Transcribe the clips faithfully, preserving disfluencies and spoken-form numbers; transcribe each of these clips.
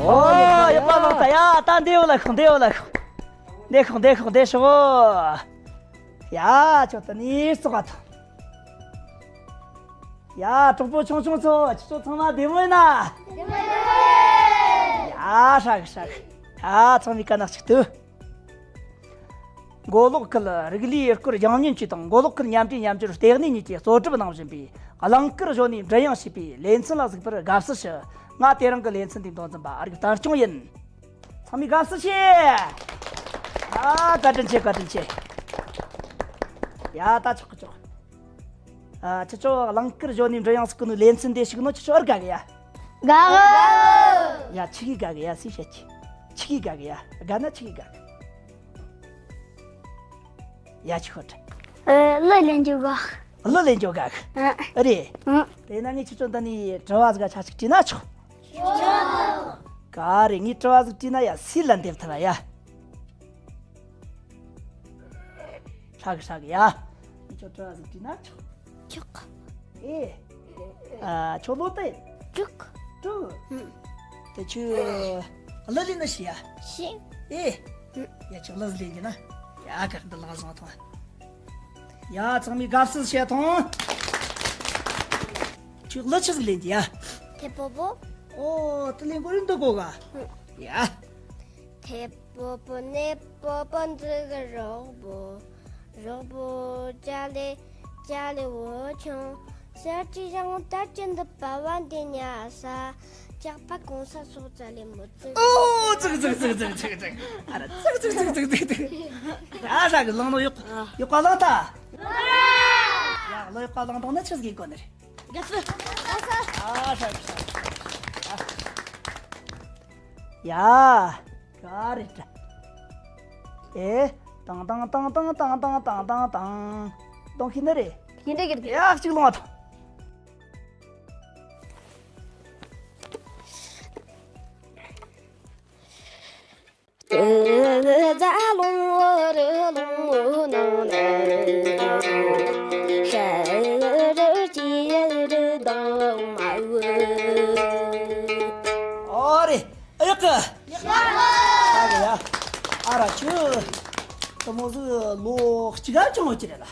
ཨོ། ཡག་པ་ལོ། ད་ཡ། ད་འདི་བོ་ལ་ཤོག་འདི་བོ་ལ་ཤོག་འདི་ཤོག་འདི་ཤོག་འདི་ཤོག་ཡ། ཁྱོད་ད་ནི་བཙོག་ག་ཐོ། ཡ། གྲོགས་པོ་ཆུང་ཆུང་ཚོ། ཁྱེད་ཚོ་ཚང་མ་བདེ་མོ་ཡིན་ན། བདེ་མོ་ཡིན། ཡ། ཧྲ་གི་ཧྲ་གི། ཡ། ཚང་མས་གན་ན་གཅིག་ལྟོས། མགོ་ལོག་ཁུལ་རིག་ལས་སྐོར་སྦྱང་ཉན་ཅུས་དང་མགོ་ལོག་ཁུལ་མཉམ་འབྲེལ་མཉམ་སྦྱོར་ལྟེ་གནས་གཉིས་ཀྱིས་གཙོ་སྒྲུབ་གནང་བཞིན་པའི་གླིང་དཀར་གཞོན་ནུའི་མགྲིན་དབྱངས་ཞེས་པའི་ལེ་ཚན་ལ་གཟིགས་པར་དགའ་བསུ་ཞུ། ང་དེ་རིང་གི་ལེ་ཚན་འདིའི་མདོ་འཛིན་པ་ཨ་རིག་དར་སྐྱོང་ཡིན། ཚང་མས་དགའ་བསུ་ཞུ། ཨ། བཀའ་དྲིན་ཆེ། བཀའ་དྲིན་ཆེ། ཡ། ད་ཆོག་གི་ཆོག་ཨ། ཁྱེད་ཚོ་གླིང་དཀར་གཞོན་ནུའི་མགྲིན་དབྱངས་སུ་བཀུར་ནས་ལེ་ཚན་འདི་ཞུགས་ནོ་ཁྱེད་ཚོ་ཨེ་དགའ་གི་ཡ། དགའ་གི། ཡ། ཆི་གི་དགའ་གི་ཡ་ཟེར་བཤད་ཀྱི། ཆི་གི་དགའ་གི་ཡ། དགའ་ན་ཆི་གི་དགའ་གི། ཡ། ཆི་ཁོ་ཁྲ། ཨ། གླུ་ལེན་རྒྱུ་དགའ་གི། གླུ་ལེན་རྒྱུ་དགའ་གི། ཨ། ཨ་རེད། ཨ། དེ་ན་ངས་ཁྱེད་ཚོ་འདི་ནས་དྲི་བ་ཟིག་ཆ་ཞིག་དྲིས་ན་ཆོག་ཆོག་ག་རེ། ངས་དྲི་བ་ཟིག་དྲིས་ན་ཡ་སུས་ལན་འདེབས་ཐུབ་ཡ། ཧྲ་གི་ཧྲ་གི་ཡ། ངས་ཁྱོད་དྲི་བ་ཟིག་དྲིས་ན་ཆོག་ཆོག་ཨེ། ཨ། ཁྱོད་ལོ་ཏི། དྲུག་དྲུག་ཨུ། དེ་ཁྱོད་གླུ་ལེན་ནི་ཤེས་ཡ། ཤེས། ཨེ། ཨུ། ཡ། ཁྱོད་གླུ་ལེན་རྒྱུ་ན། ཡ། གར་འདི་ལག་བཟུང་ཐོངས། ཡ། ཚང་མས་དགའ་བསུ་བྱེད་ཐོངས། ཁྱོད་གླུ་ཆི་ཟིག་ལེན་རྒྱུ་ཡ། ཐེ་པོ་པོ། ཨོ། དེ་ལེན་གོ་རིན་འདུག་གོ་ག་ཨུ། ཡ། ཐེ་པོ་པོ་ནེ་པོ་པོ་འཛུགས་རོགས་པོ། རོགས་པོ་ཅ་ལེ་ཅ་ལེ་བོ་ཆུང་། ཤར་གྱི་ཞང་དར་གྱི་འདི་པ་བ་འདི་ཉ་ས། ཇག་པ་གོང་ས་སོགས་ཙ་ལེ་མོ་ཙི། ཨོ། ཙིག་ཙིག་ཙིག་ཙིག་ཙིག་ཙིག་ཨ་ར། ཙིག་ཙིག་ཙིག་ཙིག་ཙིག་ཙིག་ཨ། ཧྲ་གི། བླངས་ནོ་ཡོད། ཨ། ཡོད་པ་བླངས་ཐལ། ཡ། གླུ་ཡོད་པ་བླངས་བཏང་ན་ཆི་ཟིག་གོ་ནི་རེད། དགའ་བསུ། ཨ། ཧྲ་གི་ཧྲ་གི། ཡ། ག་རེ་དྲ། ཨེ། ཏང་ཏང་ཏང་ཏང་། གཏོང་ཤེས་ནི་རེད། ཡིན་འདྲ་གི་རེད། ཡ། གཅིག་ལོང་བ་ཐོངས། ཨོ་རེད། ཨ། ཡག་གི། ཡག་གི་ཡ། ཨ་ར། ཁྱོད་དེ་མོ་ཟིག་ལོ་གཅིག་ག་ཆུང་ངུ་ཅི་རེད་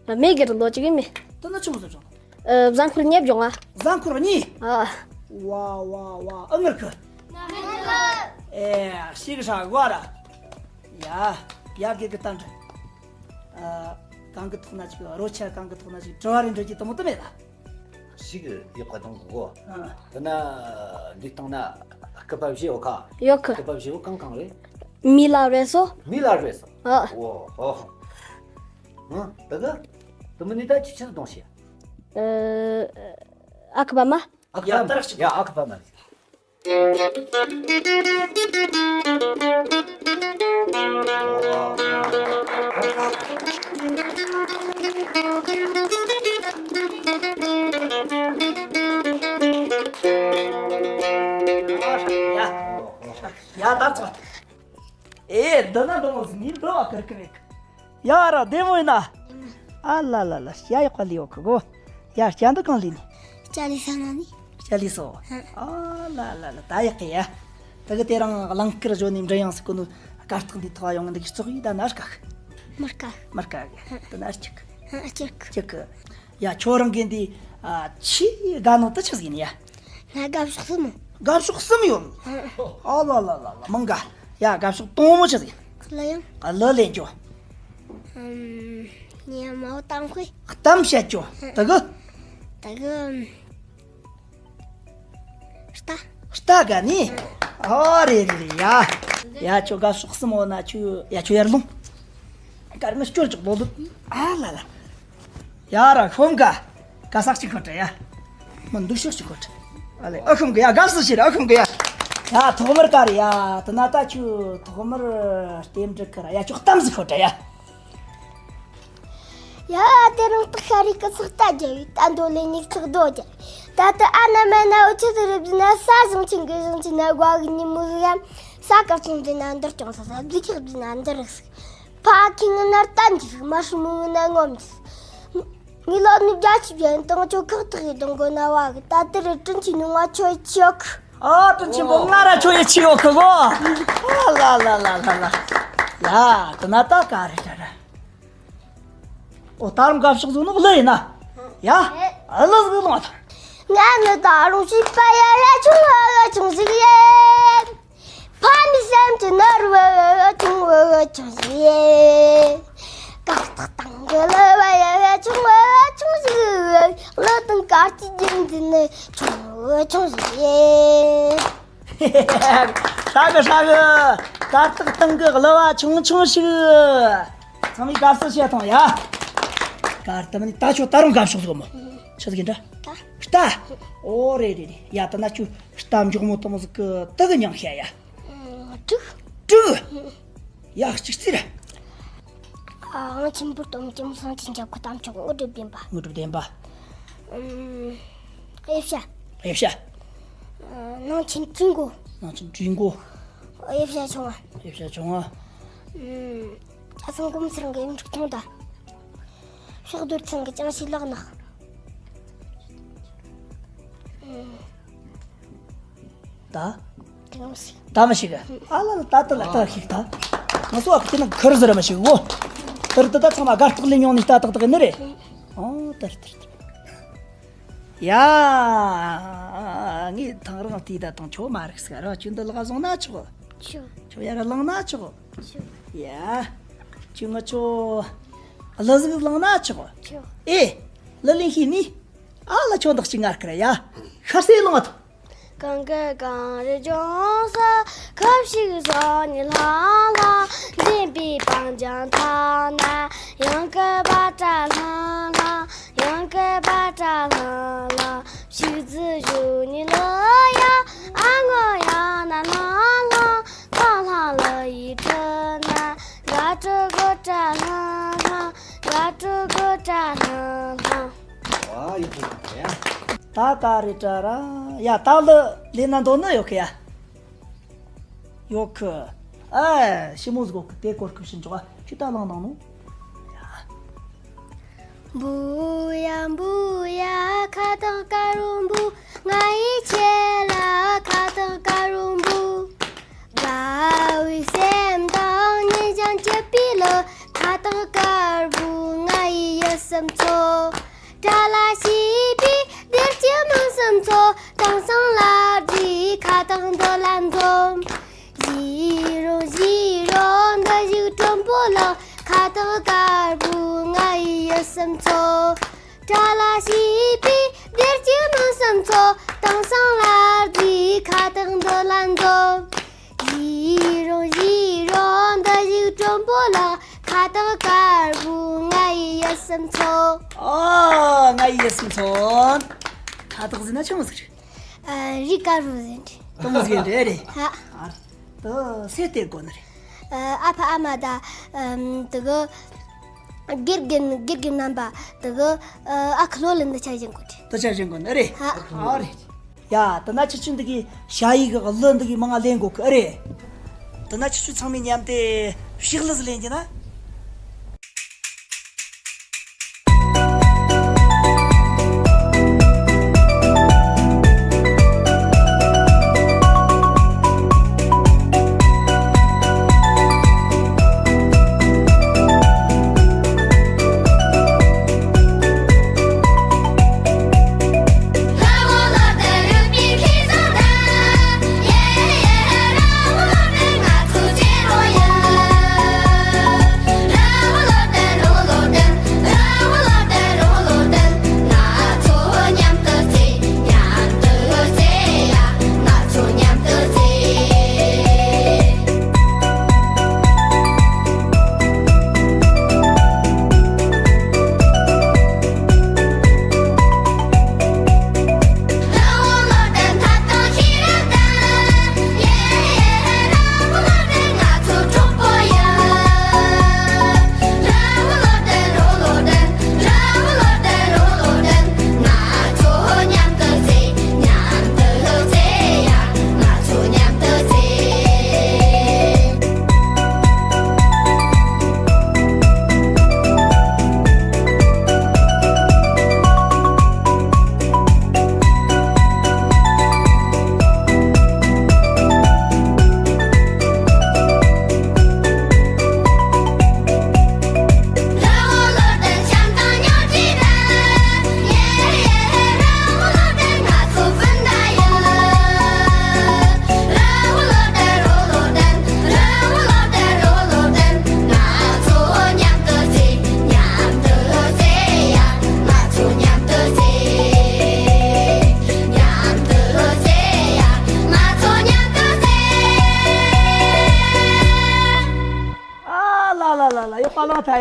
ལ། མེད་གི་རེད། ལོ་གཅིག་གི་མེད། དེ་ན་ཆུང་ཟིག་ཆུང་། ཨ། གཟའ་འཁོར་གཉིས་བྱུང་ང་། གཟའ་འཁོར་གཉིས། ཨ། ཝ་ཝ་ཝ། ཨ། ངར་གི། ཨེ། ཤི་གི་ཧྲ་གི་བ་ར། ཡ། ཡ། དགེ་གི་ཏན་ཏན། ཨ། གང་གི་ཐོག་ན་ཅིག་རོ་ཆ། གང་གི་ཐོག་ན་ཅིག་དྲི་བ་རེ་འདྲི་རྒྱུ་དེ་མོ་དེ་མེད་ལ། ཞིག་ཡག་པ་དང་གོ། ཨ། དེ་ན་འདི་སྟེང་ན་སྐུད་པ་བཞི་ཡོད་ཁ། ཡོད་ཁ། སྐུད་པ་བཞི་བོ་གང་གང་རེད། མི་ལ་རས་སོ། མི་ལ་རས་སོ། ཨ། ཨོ་ཨོ། ཨ། དེ་གི་དེ་མོ་ནི་ད་ཅི་ཆི་གཏོང་ཤེས། ཨ། ཨ་ཁུ་པ་མ། ཨ་ཁུ་པ་མ། ཡ། ཨ་ཁུ་པ་མ། ཡ། ད་ཚོ། ཨེ། འདི་ན་འདི་མོ་ཟིག་ནི་འདི་བ་ཁར་ཁར་རེད། ཡ་ར། བདེ་མོ་ཡིན་ན། ཨ་ལ་ལ་ལ། ཡ། ཡག་པ་ལས་ཡོད་གི་གོ། ཡ། སྐྱ་འདི་གང་ལས་ནི། སྐྱ་ལས་ས་ན་ནི། སྐྱ་ལས་སོ། ཧ། ཨ་ལ་ལ་ལ། ད་ཡག་གི་ཡ། ད་གི་དེ་རིང་གླིང་དཀར་གཞོན་ནུའི་མགྲིན་དབྱངས་སུ་བཀུར་ནོ་གར་སྟེགས་འདིའི་ཐོག་ཡོང་ངི་འདི་གི་ཙོག་ཡིན་ད་ན་དཀའ་གི། མི་དཀའ། མི་དཀའ་གི། ད་ན་སྐྱིད་གི། ཧ། སྐྱིད་གི། སྐྱིད་གི། ཡ། ཁྱོད་རང་གི་འདི། ཨ། ཆེས་དགའ་ནོ་དེ་ཆི་ཟིག་ཡིན་ཡ། ང་དགའ་ཕྱོགས་གསུམ། དགའ་ཕྱོགས་གསུམ་ཡོད། ཨ་ལ་ལ་ལ་ལ། མང་ག་ཡ། དགའ་ཕྱོགས་དང་པོ་ཆི་ཟིག་གླུ་ཡང་། གླུ་ལེན་རྒྱུ། ཨམ། ངས་མ་བོ་གཏམ་དཔེ། གཏམ་བཤད་རྒྱུ། དེ་གི། དེ་གི། རྟ། རྟ་དགའ་ནི། ཨོ་རེད་རེད་རེད་ཡ། ཡ། ཁྱོད་དགའ་ཕྱོགས་གསུམ་ཡོད་ན་ཁྱོད། ཡ། ཁྱོད་ཡར་ལོངས། གར་ང་སྐྱོར་ཅིག་ལོ་ལུ། ཨ་ལ་ལ། ཡ་ར་ཤོམ་ག། ག་ས་གཅིག་ཁོ་ཏྲ་ཡ། མི་འདུག་ཤོག་གཅིག་ཁོ་ཏྲ། ཨ་ལེ། ཨ་ཤོམ་གི་ཡ། དགའ་བསུ་ཞུ་ར། ཨ་ཤོམ་གི་ཡ། ཡ། ཐོག་མར་ག་རེ་ཡ། དེ་ན་ད་ཁྱོད་ཐོག་མར་རྟེན་འབྲེལ་གི་ར་ཡ། ཁྱོད་གཏམ་ཟིག་ཁོ་ཏྲ་ཡ། ཡ། དེ་རིང་སྟག་ཤ་རའི་སྐུ་ཚེགས་རྟ་རྒྱབ་བས། རྟ་འདོ་ལས་མྱིག་ཚག་རྡོ་རྒྱབ་བས། ད་ལྟ་ཨ་ན་མ་ན་འུ་ཆི་ཟིག་རེད་ཟེར་ན། ས་ཞིང་ཆེན་གི་ཞིང་ཆེན་ན་སྒོ་གི་ཉིན་མོ་ཟིག་ཡ། ས་དཀར་ཚོང་འདི་ན་འདིར་ཅུང་ས། ས་རྫིག་ཤག་འདི་ན་འདིར་རིག་སིག་ཕ་ཁྱིམ་ནར་ལྟ་འཇིག་མ་ཧྲི་མོ་ངི་ན་ངོམ་འཇིག་ངི་ལོ་ནུ་རྒྱ་ཆི་བྱེད་དང་ཆོ་ཁག་ཐག་གི་དང་གོ་ན་བ་གི་ད་དེ་རེ་དྲིན་ཆི་ནུ་ང་ཆོ་ཡི་ཆི་ཡོ་གི། ཨ་དྲིན་ཆེན་པོ། ང་ར་ཁྱོད་ཡི་ཆི་ཡོད་གི་གོ། ཨ་ལ་ལ་ལ་ལ་ལ། ཡ་དེ་ན་ད་ག་རེ་ད་ར། ཨོ་ད་རུང་དགའ་ཕྱོགས་བཟུང་ནོ་གླུ་ཡིན་ན། ཡ་གླུ་ཟིག་ལོངས་ཐལ། ང་ནི་ད་རུང་བྱིས་པ་ཡ་ཡ་ཆུང་བ་ཆུང་ཟིག་ཡིན། ཕ་མའི་སེམས་ཀྱི་ནོར་བུ་ཆུང་བུ་ཆུང་ཟིག་ཡིན། གར་སྟེགས་སྟེང་གི་གླུ་བ་ཡ་ཡ་ཆུང་བུ་ཆུང་ཟིག་ཡིན། གླུ་དང་གར་གྱི་རྒྱུན་འཛིན་ནི་ཆུང་བུ་ཆུང་ཟིག་ཡིན། ཧྲ་གི་ཧྲ་གི། གར་སྟེགས་སྟེང་གི་གླུ་བ་ཆུང་ཆུང་ཞིག་ཚང་མས་དགའ་བསུ་བྱས་ཐོངས་ཡ། གར་སྟེགས་ནི་ད་ཁྱོད་ད་རུང་དགའ་ཕྱོགས་ཟིག་མོ། ཆི་ཟིག་ཡིན་འདྲ། རྟ། རྟ། ཨོ་རེད་རེད་རེད། ཡ་དེ་ན་ཁྱོད་རྟ་མགྱོགས་མོ་དེ་མོ་ཟིག་གི་དེ་གི་མྱིང་བཤད་ཡ། དྲུག་དྲུག་ཡ་གཅིག་རྩིས་ར། ཨ། ཨང་ཆེན་པོ་སྟོང་ཆེན་སང་ཆེན་རྒྱབ་ཁ་གཏམ་ཆོག་དངོས་གྲུབ་བདེན་པ། དངོས་གྲུབ་བདེན་པ། ཨམ། དབྱེ་བྱ། དབྱེ་བྱ། ཨ། ནང་ཆེན་བྲིས་མགོ། ནང་ཆེན་བྲིས་མགོ། དབྱེ་བྱ་ཆུང་བ། དབྱེ་བྱ་ཆུང་བ། ཨམ། ཆ་ཚང་གོམས་སར་འགེབས་འཁྲུག་ཐོང་ད། ཕྱག་རྡོར་ཚང་གི་ཅང་ཤེས་ལག་ནག་ད། དེ་མི་ཤེས། ད་མི་ཤེས་གི། ཨ་ལ་ལ། ད་ད་ལ་ད་ཤེས་ད། ང་ཚོ་ཨ་ཁུ་དེ་ན་ཁུར་ཟེར་མི་ཤེས་གོ། དེར་དེ་ད་ཚང་མ་དགའ་རྟགས་ལས་མྱོང་ནས་ལྟ་ཏག་ཏག་ནི་རེད། ཨོ་དེར་དེར་དེར། ཡ། ངས་ཐང་རང་དེ་ད་དང་ཁྱོད་མ་རིག་ཟེར་ར། ཁྱོད་འདི་ལག་བཟུང་ན་ཆོག་ཆོག་ཁྱོད་ཡར་ལངས་ན་ཆོག་ཆོག་ཡ། ཁྱོད་ང་ཆོ་གླུ་ཟིག་ལངས་ན་ཆོག་ཆོག་ཨེ། གླུ་ལེན་ཤེས་ནི། ཨ་ལ་ཁྱོད་འདི་གཅིག་ངར་ཁར་ཡ། ཤ་སེ་ལོང་ཨ་ཐུ། གངས་དཀར་གངས་རི་ལྗོངས་ས། ཁབ་ཞིག་བཟོ་ནི་ལྷང་ལྷང་། འཛིན་པའི་སྤང་ལྗང་ཐང་ན། ཡང་ཀི་པ་ཏྲ་ལྷང་ལྷང་། ཡང་ཀི་པ་ཏྲ་ལྷང་ལྷང་། ཕྱུགས་རྫི་བཞོ་ནི་ལོ་ཡ། ཨ་ངོ་ཡང་ན་ལྷང་ལྷང་། ལྷང་ལྷང་ལོ་ཡི་ཁྲོད་ན། དགའ་སྤྲོ་དགོད་བྲ་ལྷང་ལྷང་། དགའ་སྤྲོ་དགོད་བྲ་ལྷང་ལྷང་། ཨ་ཡི་ཐུག་ཡ། ད་ག་རེ་དྲ་ར་ཡ། ད་གླུ་ལེན་ན་འདོད་ནི་ཡོད་གི་ཡ། ཡོད་གི། ཨ། ཞི་མོ་ཟིག་གོ་གི་དེ་སྐོར་སྐུ་བཞིན་འཇོག་ཨ། ཁྱོད་ད་ལང་ལང་ནོ། ཡ། འབུ་ཡ་འབུ་ཡ་ཁ་བཏགས་དཀར་པོ་འབུ། ང་ཡི་ཆེ་ལ་ཁ་བཏགས་དཀར་པོ་འབུ། དགའ་བའི་སེམས་དང་ཉེ་ཞིང་སྐྱིད་པའི་ལོ། ཁ་བཏགས་དཀར་པོ་ང་ཡི་ཡིད་སེམས་ཚོ། དགྲ་ལ་ཞེན་པའི་བདེ་སྐྱིད་མིང་གསུམ་ཚོ། དེང་སང་ལ་བསྒྲིགས་ཁ་བཏགས་འདི་ལ་འཛོམས། ཞི་རོང་ཞི་རོང་འདི་ཞིག་དྲོན་པོ་ལགས། ཁ་བཏགས་དཀར་པོ་ང་ཡི་ཡིད་སེམས་ཚོ། དགྲ་ལ་ཞེན་པའི་བདེ་སྐྱིད་མིང་གསུམ་ཚོ། དེང་སང་ལ་བསྒྲིགས་ཁ་བཏགས་འདི་ལ་འཛོམས། ཞི་རོང་ཞི་རོང་འདི་ཞིག་དྲོན་པོ་ལགས། ཁ་བཏགས་དཀར་པོ་ང་ཡི་ཡིད་སེམས་ཚོ། ཨ། ང་ཡི་ཡིད་སེམས་ཚོ། ཁ་བཏགས་ཟེར་ན་ཆི་མོ་ཟིག་རེད། ཨ། རི་དཀར་པོ་ཟེར་རེད། དེ་མོ་ཟིག་རེད་རེད། ཧ། ཨ། དེ་སེ་སྟེར་དགོས་ནི་རེད། ཨ། ཨ་ཕ་ཨ་མ་ད། ཨམ། དེ་གི་དགེ་རྒན་དགེ་རྒན་རྣམ་པ་དེ་གི། ཨ། ཨ་ཁུ་ལོ་ལ་འདི་ཆ་བཞེངས་དགོས་རེད། འདི་ཆ་བཞེངས་དགོས་ནི་རེད། ཧ། ཨ་རེད། ཡ། དེ་ན་ཁྱེད་ཆོ་འདི་གི་ཞ་ཡི་གི་གླུ་འདི་གི་མང་ང་ལེན་དགོས་གི་ཨེ་རེད། དེ་ན་ཁྱེད་ཆོ་ཚང་མས་མཉམ་དུ་ཕྱག་གླུ་ཟིག་ལེན་རྒྱུ་ན།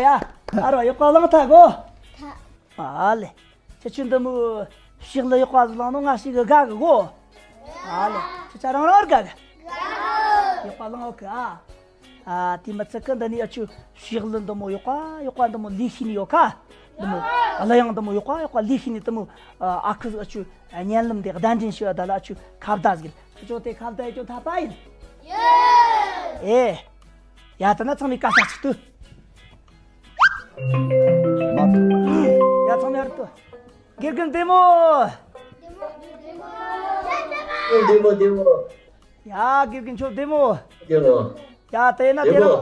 ཡ། ཨ་རོ་ཡག་པ་བླངས་ཐལ་གོ། ཨ་ལེ། ཁྱེད་ཆོ་འདི་མོ་ཕྱག་ལ་ཡག་པ་བླངས་ནོ་ང་ཞིག་གི་དགའ་གི་གོ། ཨ་ལེ། ཁྱེད་ཆོ་རང་རང་དགའ་གི། ཡག་པ་བླངས་ཡོད་གི་ཨ། ཨ། དེ་མི་ཚད་གི་འདི་ནས་ཨ་ཆོ་ཕྱག་ལ་འདི་མོ་ཡག་པ་ཡག་པ་འདི་མོ་ལས་ཤེས་ནི་ཡོད་ཁ། འདི་མོ་གླུ་དབྱངས་འདི་མོ་ཡག་པ་ཡག་པ་ལས་ཤེས་ནི་འདི་མོ། ཨ། ཨ་ཁུ་ཨ་ཆོ་བརྙན་ལམ་འདི་གདན་འདྲེན་ཞུ་བ་ད་ལ་ཨ་ཆོ་ཁ་བརྡ་ཟིག་ཡིན། ཁྱེད་ཆོ་དེ་ཁ་བརྡ་ཡེད་རྒྱུ་འཐད་པ་ཡིན། ཨེ། ཡ་ད་ན་ཚང་མས་བཀའ་ཤག་ཅིག་ལྟོས། ཡ་ཚང་མས་ཧར་ལྟོས། དགེ་རྒན་བདེ་མོ། བདེ་མོ་བདེ་མོ། ཡ་དགེ་རྒན་ཁྱོད་བདེ་མོ། བདེ་མོ། ཡ་དེ་ན་བདེ་དེ་མོ།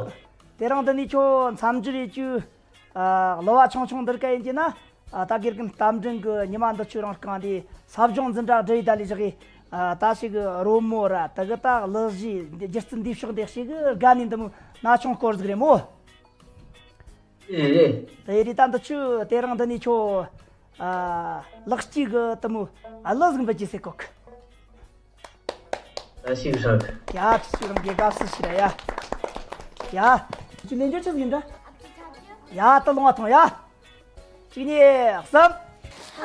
རིང་དེ་རིང་འདི་ནས་ཁྱོད་མཚམས་སྦྱོར་ཡེད་རྒྱུ། ཨ། གླུ་བ་ཆུང་ཆུང་འདི་རིགས་ཡིན་གྱི་ན། ཨ། ད་དགེ་རྒན་རྟ་མགྲིན་གི་ཉི་མ་འདི་ཆོ་རང་རྐང་འདི་ས་སྦྱོང་འཛིན་གྲྭ་འབྲི་ཡི་ད་ལས་བཞག་གི། ཨ། ད་ཞིག་རོལ་མོ་ར་དེ་གི་ད་གླུ་གཞས་སྒྱུ་རྩལ་འདི་ཕྱོགས་འདི་ཞིག་དགའ་ནི་འདི་མོ་ན་ཆུང་སྐོར་ཟིག་རེད་མོ། རེད་རེད། དེ་རེད། ད་འདི་ཆོ་དེ་རིང་འདི་ནས་ཁྱོད། ཨ། ལག་གཅིག་གི་དེ་མོ་གླུ་ཟིག་འབུད་རྒྱུ་ཟེར་གོ་གི། ཨ། ཞིག་ཧྲ་གི། ཡ། ཁྱེད་ཆོ་རང་གི་དགའ་བསུ་ཞིག་ར་ཡ། ཡ། ཁྱེད་ཆོ་ལེན་རྒྱུ་ཆི་ཟིག་ཡིན་འདྲ། ཡ། ད་ལོང་བ་ཐོངས་ཡ། གཅིག་གཉིས་གསུམ། ཨ་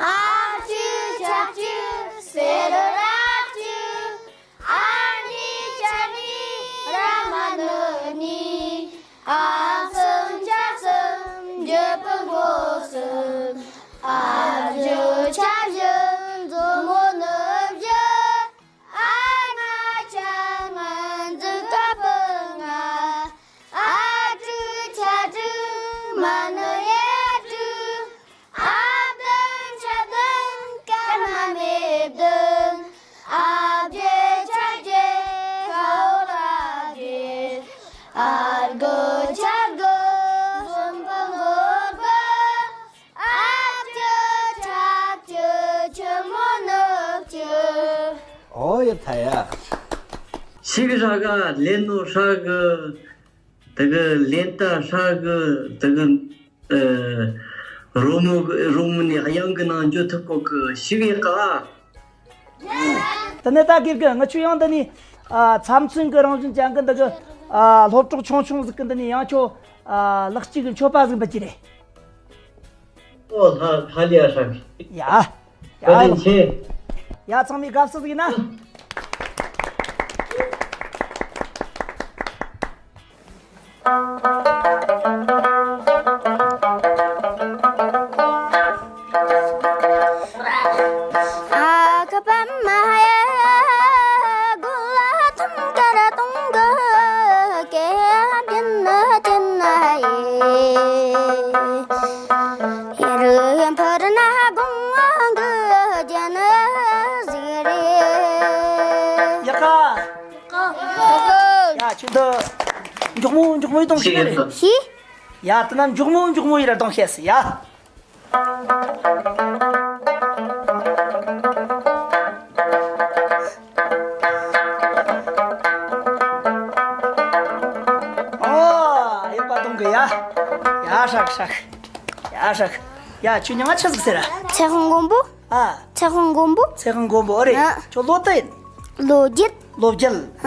གཅིག་ཆ་གཅིག་སེ་ར་ར་གཅིག་ཨ་གཉིས་ཆ་གཉིས་ར་མ་ནུ་གཉིས། ཨ་གསུམ་ཆ་གསུམ་བརྒྱད་པོ་མགོ་གསུམ། ཨ་བཞི་ཆ་བཞི་མཛུབ་མོ་ནུབ་བཞི། ཨ་ལྔ་ཆ་ལྔ་མཛུབ་ཀ་པུ་ལྔ། ཨ་དྲུག་ཆ་དྲུག་མ་ནུ་ཡ་དྲུག་ཨ་བདུན་ཆ་བདུན་སྐར་མ་མེད་བདུན། ཨ་བརྒྱད་ཆ་བརྒྱད་ཁ་འོ་ར་བརྒྱད། ཨ་དགུ་ཆ་དགུ་གསུམ་པོ་མགོ་དགུ། ཨ་བཅུ་ཆ་བཅུ་ཆུ་མོ་ནུབ་བཅུ། ཨོ་ཡ་ཐ་ཡ། ཤིག་ཧྲ་གི། ལེན་ནོ་ཧྲ་གི། དེ་གི་ལེན་ལྟ་ཧྲ་གི། དེ་གི། ཨ། རོལ་མོ་གི་རོལ་མོ་ནས་དབྱངས་གི་ནང་འཇུ་ཐུབ་གོ་གི། ཤིག་ཡེ་ག། དེ་ནས་ད་དགེ་རྒན་ང་ཆོ་ཡང་འདི་ནས། ཨ། མཚམས་མཚོན་གི་རང་བཞིན་ཅན་གི་འདི་གི། ཨ། སློབ་གྲོགས་ཆུང་ཆུང་ཟིག་གི་འདི་ནས་ཡང་ཁྱོད། ཨ། ལག་གཅིག་གི་མཆོད་པ་ཟིག་འབུལ་རྒྱུ་རེད། ཨོ། ལྷ་ལྷ་ལི་ཡ་ཧྲ་གི། ཡ། ཡ། བཀའ་དྲིན་ཆེ། ཡ། ཚང་མས་དགའ་བསུ་ཟིག་ཡེད་ན། ཡག་ག། ཡ། ཁྱོད་འདི་མགྱོགས་མོ་མགྱོགས་མོ་ཡེ་གཏོང་ཤེས་ནི་རེད། ཤེས། ཡ། དེ་ན་མགྱོགས་མོ་མགྱོགས་མོ་ཡེ་ར་གཏོང་ཤེས་སི་ཡ། ཨ། ཡག་པ་གཏོང་གི་ཡ། ཡ། ཧྲ་གི་ཧྲ་གི། ཡ། ཧྲ་གི། ཡ། ཁྱོད་མྱིང་ང་ཆི་ཟིག་ཟེར་ར། ཚེ་དབང་མགོན་པོ། ཨ། ཚེ་དབང་མགོན་པོ། ཚེ་དབང་མགོན་པོ་ཨེ་རེད། ཨ། ཁྱོད་ལོ་དུ་ཡིན། ལོ་བརྒྱད། ལོ་བརྒྱད། ཨ།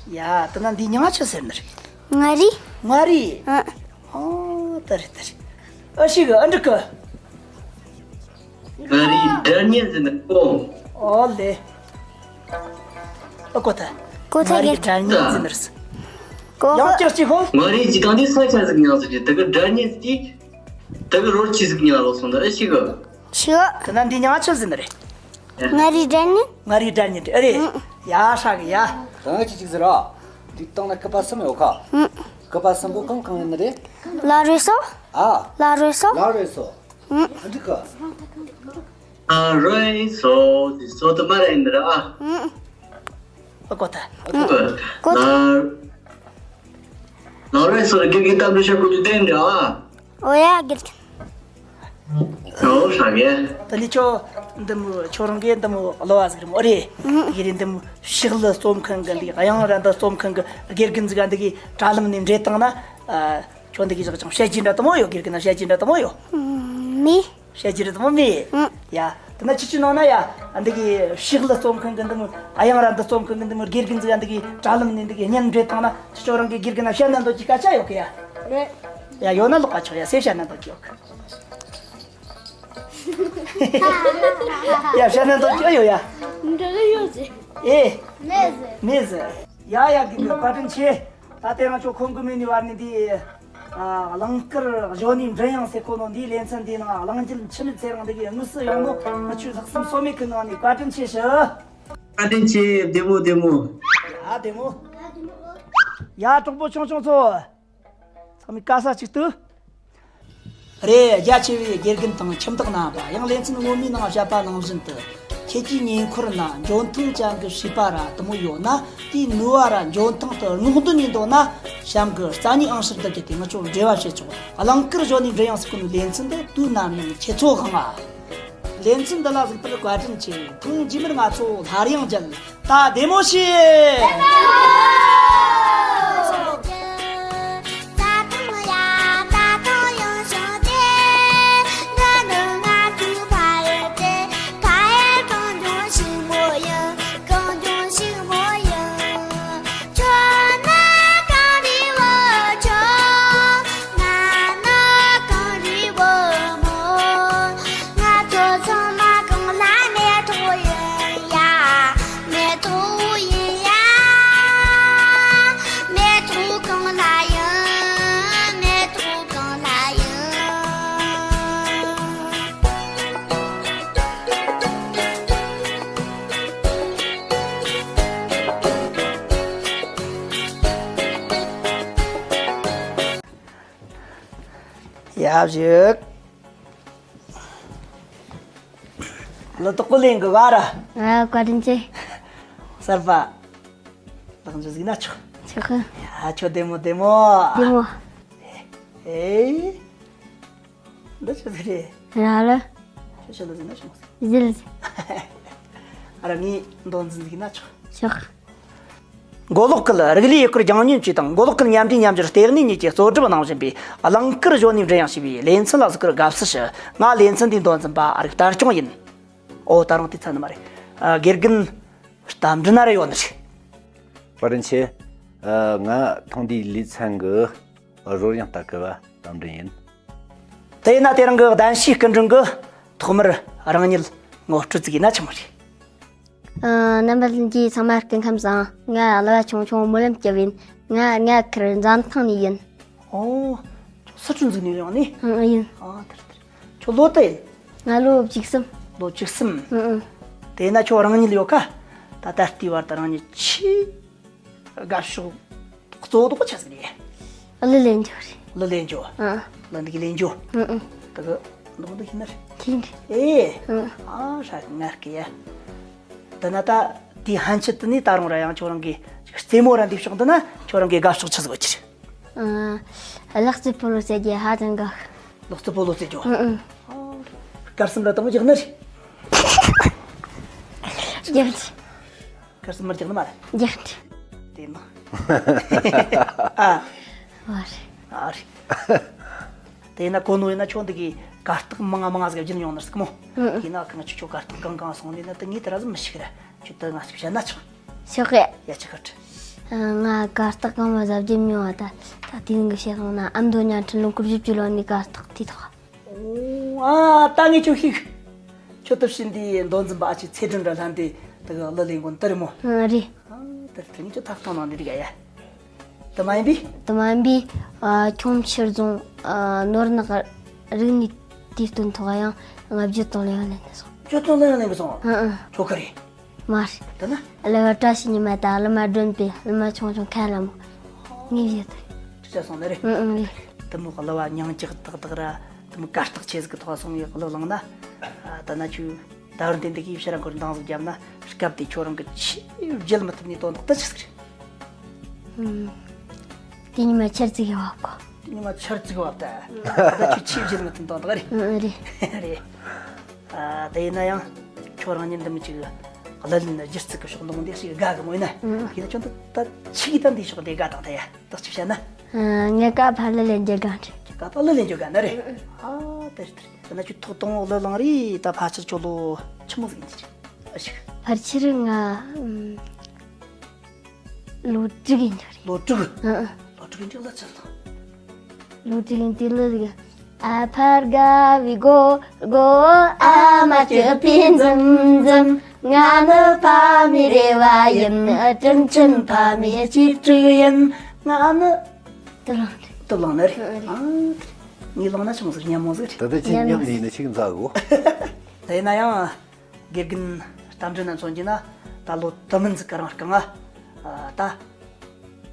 ཡ། དེ་ན་འདི་མྱིང་ང་ཆི་ཟེར་ནི་རེད། མངའ་རིས། མངའ་རིས། ཨ། ཨོ། དེ་རེད་དེ་རེད། ཨ་ཞིག་གི། ཨ་འགྲིག་གི། མངའ་རིས་སྒྲ་སྙན་ཟེར་ནི་གོ། ཨོ་ལེ། ཨ་གོ་ཐལ། གོ་ཐལ། མངའ་རིས་སྒྲ་སྙན་ཟེར་ནི་རེད། གོ། ཡང་བསྐྱར་གཅིག་གོ། མངའ་རིས་ཀྱི་དང་དེ་ས་ཆ་ཟིག་མྱིང་ཟིག་རེད། དེ་གི་སྒྲ་སྙན་ཟིག་དེ། དེ་གི་རོལ་ཆས་ཟིག་མྱིང་ལོག་སོང་ད། ཨ་ཞིག་གི། ཤི། དེ་ན་འདི་མྱིང་ང་ཆི་ཟེར་ནི་རེད། མངའ་རིས་སྒྲ་སྙན། མངའ་རིས་སྒྲ་སྙན་ཨེ་རེད། ཨང་། ཡ། ཧྲ་གི་ཡ། ད་ང་ཅིག་ཅིག་ཟེར་ར། འདི་སྟེང་ན་སྐུད་པ་གསུམ་ཡོད་ཁ། ཨང་། སྐུད་པ་གསུམ་པོ་གང་གང་ཡིན་ནི་རེད། ལ་རོལ་སོ། ཨ། ལ་རོལ་སོ། ལ་རོལ་སོ། ཨང་། ཨ་འགྲིག་གི། ལ་རོལ་སོ་དེ་སོ་དེ་མ་ར་ཡིན་ནི་ར། ཨ། ཨང་། ཨ་གོ་ཐལ། ཨ་གོ། གོ་ཐལ། ལ་ལ་རོལ་སོ་ར་དགེ་རྒན་གཏམ་འདྲི་བྱ་དགོས་རྒྱུ་དེ་འདྲ། ཨོ་ཡ། དགེ་རྒན། ཨོ། ཧྲ་གི། ད་ནི་ཁྱོད་འདི་མོ་ཁྱོད་རང་གི་འདི་མོ་གླུ་བ་ཟིག་རེད་མོ་ཨེ་རེད། ཨང་། ཡེ་རེད། འདི་མོ་ཕྱག་ལ་རྩོམ་མཁན་གི་འདི་དབྱངས་ར་འདི་རྩོམ་མཁན་གི་དགེ་རྒན་ཟིག་ག་འདི་གི་དྲ་ལམ་ནས་འབྲེལ་བཏང་ན། ཨ། ཁྱོད་འདི་གི་ཞག་ཅང་བཤད་རྒྱུ་འདྲ་དེ་མོ་ཡོད། དགེ་རྒན་ན་བཤད་རྒྱུ་འདྲ་དེ་མོ་ཡོད། མེད། བཤད་རྒྱུ་རེད་དེ་མོ་མེད། ཨང་། ཡ། དེ་ན་ཁྱེད་ཆོའི་ནང་ན་ཡ། འདི་གི་ཕྱག་ལ་རྩོམ་མཁན་གི་འདི་མོ། དབྱངས་ར་འདི་རྩོམ་མཁན་གི་འདི་མོ་དགེ་རྒན་ཟིག་ག་འདི་གི་དྲ་ལམ་ནས་འདི་གི་བརྙན་འབྲེལ་བཏང་ན། ཁྱེད་ཆོ་རང་གི་དགེ་རྒན་ན་བཤད་ན་འདོད་ཀྱི་སྐད་ཆ་ཡོད་གི་ཡ། རེད། ཡ། ཡོད་ན་ལོག་ག་ཆོག་ཡ། སེ་བཤད་ན་འདོད་ཀྱི་ཡོད་གི། ཡ། བཤད་ན་འདོད་ཀྱི་ཡོད་ཡ། འདི་ཡོད་ཟེར། ཨེ། མེད་ཟེར། མེད་ཟེར། ཡ་ཡ། དགེ་རྒན་བཀའ་དྲིན་ཆེ། ད་དེ་རིང་ཁྱོད་ཁོམ་གི་མེད་ནི་བར་ནས་འདི། ཨ། གླིང་དཀར་གཞོན་ནུའི་མགྲིན་དབྱངས་ཟེར་གོ་ནོ་འདིའི་ལེ་ཚན་འདིའི་ནང་གླེང་རྒྱུ་འཆི་མེད་ཚེ་རིང་འདི་གིས་དངོས་སུ་ཡོང་ནོ། ང་ཆོའི་ལྷག་བསམ་ཟོལ་མེད་གི་ངང་ནས་བཀའ་དྲིན་ཆེ་ཞུ། བཀའ་དྲིན་ཆེ། བདེ་མོ་བདེ་མོ། ཡ། བདེ་མོ། ཡ། གྲོགས་པོ་ཆུང་ཆུང་ཚོ། ཚང་མས་ག་ས་གཅིག་ཏུ། རེད། རྒྱ་ཆེ་བའི་དགེ་རྒན་དང་ཁྱིམ་བདག་རྣམ་པ། ཡང་ལེ་ཚན་སྔོན་མའི་ནང་བཤད་པ་ནང་བཞིན་དུ། ཁྱེད་ཀྱི་ཉེ་འཁོར་ན་འབྱོར་ཐེངས་ཅན་གྱི་བྱིས་པ་ར་དེ་མོ་ཡོད་ན། དེའི་ནུས་པ་ར་འཇོན་ཐང་དེ་སྔོག་འདོན་ཡེད་འདོད་ན། གཤམ་གྱི་རྩ་ནས་ཨང་ཤར་བརྡབ་བརྒྱུད་དེ་ང་ཆོར་འབྲེལ་བ་བྱེད་ཆོག་གླིང་དཀར་གཞོན་ནུའི་མགྲིན་དབྱངས་ཟེར་གོ་ནོ་ལེ་ཚན་འདི་དུས་ནམ་ཡང་ཁྱེད་ཚོའི་དབང་ང་། ལེ་ཚན་འདི་ལ་གཟིགས་པར་བཀའ་དྲིན་ཆེ། ཐེངས་རྗེས་མར་ང་ཚོ་སླར་ཡང་མཇལ། ད་བདེ་མོ་བྱོས། ཡ། བཞུགས། ལོ་ཏོག་གོ་ལེན་གི་ག་ར། ཨ། བཀའ་དྲིན་ཆེ། གསར་པ། ལག་འཇུ་ཟིག་ན་ཆོག་ཆོག་གི། ཡ། ཁྱོད་བདེ་མོ་བདེ་མོ། བདེ་མོ། ཨེ། འདི་ཆི་ཟིག་རེད། ར་ལ། ཆོ་ཆོ་ལ་ཟིག་ན་ཆོག་ཟིག་ལ་ཟིག་ཨ་ར། ངས་མདོ་འཛིན་ཟིག་ན་ཆོག་ཆོག་མགོ་ལོག་གི་རིག་ལས་ཡུལ་སྐོར་རྒྱང་སྙན་ཅུས་དང་མགོ་ལོག་གི་མཉམ་འབྲེལ་མཉམ་སྦྱོར་ལྟེ་གནས་གཉིས་ཀྱིས་གཙོ་སྒྲུབ་གནང་བཞིན་པའི་གླིང་དཀར་གཞོན་ནུའི་མགྲིན་དབྱངས་ཞེས་པའི་ལེ་ཚན་ལ་གཟིགས་སྐོར་དགའ་བསུ་ཞུ། ང་ལེ་ཚན་འདིའི་མདོ་འཛིན་པ་ཨ་རིག་དར་སྐྱོང་ཡིན། ཨོ། ད་རུང་དེ་ཚ་ནི་མ་རེད། ཨ། དགེ་རྒན་རྟ་མགྲིན་ན་རེ་ཡོད་ནི་རེད། བཀའ་དྲིན་ཆེ། ཨ། ང་ཐེངས་འདིའི་ལེ་ཚན་གྱི་རོལ་དབྱངས་ལྟ་སྐུལ་བ་རྟ་མགྲིན་ཡིན། དེས་ན་དེ་རིང་གི་གདན་ཞུའི་སྐུ་མགྲོན་གྱིས་ཐོག་མར་རང་ཉིད་ངོ་སྤྲོད་ཅིག་ཡེད་ན་ཆི་མོ་རེད། ཨ། རྣམ་པ་ལྷན་རྒྱས་ཚང་མ་སྐུ་ཁམས་བཟང། ང་གླུ་བ་ཆུང་ཆུང་སྨོན་ལམ་སྐྱབས་ཡིན། ང་རྒྱ་གར་འཛམ་ཐང་ནས་ཡིན། ཨོ། ཁྱོད་སི་ཁྲོན་འཛུགས་ནས་ཡོང་ནི། ཨང་། ཡིན། ཨ། དེ་རེད་དེ་རེད། ཁྱོད་ལོ་དུ་ཡིན། ང་ལོ་བཅུ་གསུམ། ལོ་བཅུ་གསུམ། ཨང་ཨང་། དེས་ན་ཁྱོད་རང་ཉིད་ཡོད་ཀ། ད་ད་ལྟའི་བར་དུ་རང་ཉིད་ཆེས་དགའ་ཕྱོགས་གཙོ་བོ་དེ་ཆི་ཟིག་རེད། གླུ་ལེན་རྒྱུ་རེད། གླུ་ལེན་རྒྱུ། ཨང་། གླུ་འདི་གི་ལེན་རྒྱུ། ཨང་ཨང་། དེ་གི་ནོར་འདི་ཤེས་ནི་རེད། ཤེས་ནི་རེད། ཨེ། ཨང་། ཨ་ཧྲ། ངར་གི་ཡ། དེ་ན་ད་དེའི་ཕན་ཆད་དེ་ནས་ད་རུང་ར་ཡང་ཁྱོད་རང་གི་རྩེད་མོ་ར་འདི་ཕྱོགས་འདི་ན་ཁྱོད་རང་གི་དགའ་ཕྱོགས་ཆི་ཟིག་ཡོད་རྒྱུ་རེད། ཨང་། གློག་རྩེད་སྤོ་ལོ་རྩེ་རྒྱུ་ཧ་ཅང་དགའ། གློག་རྩེད་སྤོ་ལོ་རྩེ་རྒྱུ། ཨང་ཨང་། ཨ། གར་སེམས་ལ་དང་པོ་རྒྱག་ནི་རེད། རྒྱག་ནི། གར་སེམས་མར་རྒྱག་ནི་མ་རེད། རྒྱག་ནི། དེ་ནི། ཨ། ཨ་རེད། ཨ་རེད། དེ་ན་གོ་ནོ་ཡིན་ན་ཁྱོད་འདི་གི་གར་སྟེགས་མང་ང་མང་ང་ཟིག་བརྒྱུད་ཡོང་ནི་རེད་གི་མོ། ཨང་ཨང་། ཡིན་ན་གང་ཆུ་ཁྱོད་གར་སྟེགས་གང་གང་སོང་ནི་ན་ད་ངས་དེ་ར་ཟིག་མི་ཤེས་གི་ར། ཁྱོད་ད་ང་ཞིག་བཤད་ན་ཆོག་ཆོག་གི། ཡ། ཆི་གར་ཁྲིད། ཨ། ང་གར་སྟེགས་གང་མ་ཟིག་བརྒྱུད་མྱོང་བ། ད་ད་དེ་རིང་གི་བཤད་སོང་ན་ཨ་མདོ་ཉང་ཁྲི་ལུང་དཀར་བཞི་བཅུ་ལོ་ནི་གར་སྟེགས་དེ་ཐོག་ཨོ། ཨ། ད་ངས་ཁྱོད་ཤེས་གི། ཁྱོད་ད་ཕྱིན་དེ་མདོ་འཛིན་པ་ཨ་ཅེ་ཚེ་སྒྲོན་ར་ལྷན་དེ་ད་གི་གླུ་ལེན་གོ་ནི་དེ་རེད་མོ། ཨང་། རེད། ཨ། དེ་རེད། ངས་ཁྱོད་ཐག་གཏོང་གནང་ནི་རེད་ག་ཡ། དེ་མ་ཡིན་པའི། དེ་མ་ཡིན་པའི། ཨ། ཁྱུང་ཕྱིར་རྫོང་། ཨ། ནོར་གནག་རིག་གནས་དུས་སྟོན་ཐོག་ཡང་ང་བརྗོད་དང་གླུ་དབྱངས་ལེན་ནི་སོང་། བརྗོད་དང་གླུ་དབྱངས་ལེན་གི་སོང་། ཨང་ཨང་། ཁྱོད་ག་རེ། མ་རེད། དེ་ན། གླུ་བ་བཀྲ་ཤིས་ཉི་མ་དང་གླུ་མ་སྒྲོན་པའི་གླུ་མ་ཆུང་ཆུང་ཁ་ལ་མོ། ངས་བཞེས་ཏེ། ཁྲིད་བྱས་སོང་ནི་རེད། ཨང་ཨང་། རེད། དེ་མོ་གླུ་བ་མྱིང་གྲགས་དག་དག་ར། དེ་མོ་གར་སྟེགས་ཆེ་ཟིག་གི་ཐོག་སོང་ངས་གླུ་བླངས་ན། ཨ། དེ་ན་ཁྱོད་ད་བར་འདི་འདི་གིས་ཕྱིར་ར་འཁོར་འདང་ཟིག་བརྒྱབ་ན། སྐབས་དེ་ཁྱོད་རང་གི་ཆེས་བརྗེད་མི་ཐུབ་ནི་དོན་དག་དེ་ཆི་ཟིག་རེད། ཨང་། དེ་ཉི་མ་ཆར་ཙིག་གེ་བབས་གོ། དེ་ཉི་མ་ཆར་ཙིག་གེ་བབས་ད། ད་ཁྱོད་ཆེས་བརྗེད་མི་ཐུབ་དོན་དག་རེད། ཨང་། རེད། རེད། ཨ། དེ་ཡིན་ན་ཡང་ཁྱོད་རང་ཉིད་འདི་མོ་ཅིག་གླུ་ལེན་སྒྱུ་རྩལ་གི་ཕྱོགས་འདང་འདི་ཞིག་དགའ་གི་མོ་ཡིན་ན། ཨང་། ཡིན་ན་ཁྱོད་འདི་ད་ཆི་གི་ད་འདི་ཕྱོགས་འདི་དགའ་དང་ད་ཡ། ད་ཅིག་བཤད་ན། ཨ། ངས་ཀ་ཕར་གླུ་ལེན་རྒྱུ་དགའ་འདྲ། ཁྱོད་ཀ་ཕར་གླུ་ལེན་རྒྱུ་དགའ་ནི་རེད། ཨང་། ཨ། དེ་རེད་དེ་རེད། དེ་ན་ཁྱོད་ཐོག་དང་པོ་གླུ་བླངས་རེས་ད་ཕལ་ཆེར་ཁྱོད་ལོ་ཆི་མོ་ཟིག་ཡིན་རྒྱུ་རེད། ཨ་ཞིག་ཕལ་ཆེར་ང་། ཨམ། ལོ་དྲུག་ཡིན་རྒྱུ་རེད། ལོ་དྲུག་ཨང་ཨང་། ལོ་དྲུག་ཡིན་རྒྱུ་གླུ་ཆི་བླངས། ལོ་དྲིན་དེ་ལ་ཟིག་ཨ་ཕར་དགའ་བའི་སྒོ་སྒོ། ཨ་མ་སྐྱིད་པའི་འཛུམ་འཛུམ། ང་ནི་ཕ་མའི་རེ་བ་ཡིན། དྲིན་ཆེན་ཕ་མའི་གཅེས་ཕྲུག་ཡིན། ང་ནི། དུ་ལང་ནི། དུ་ལང་ནི་རེད། ཨ། ངས་བླངས་ན་ཆུང་ཟིག་སྙན་མོ་ཟིག་རེད། ད་ལྟ་ཁྱེད་མཉམ་ཡིན་ན་ཆི་མཛད་གོ། ད་ཡིན་ན་ཡང་། དགེ་རྒན་རྟ་མགྲིན་ན་མཚོན་གྱི་ན་ད་ལོ་དུ་མིན་ཟིག་ག་རང་རྐང་ང་། ཨ། ད་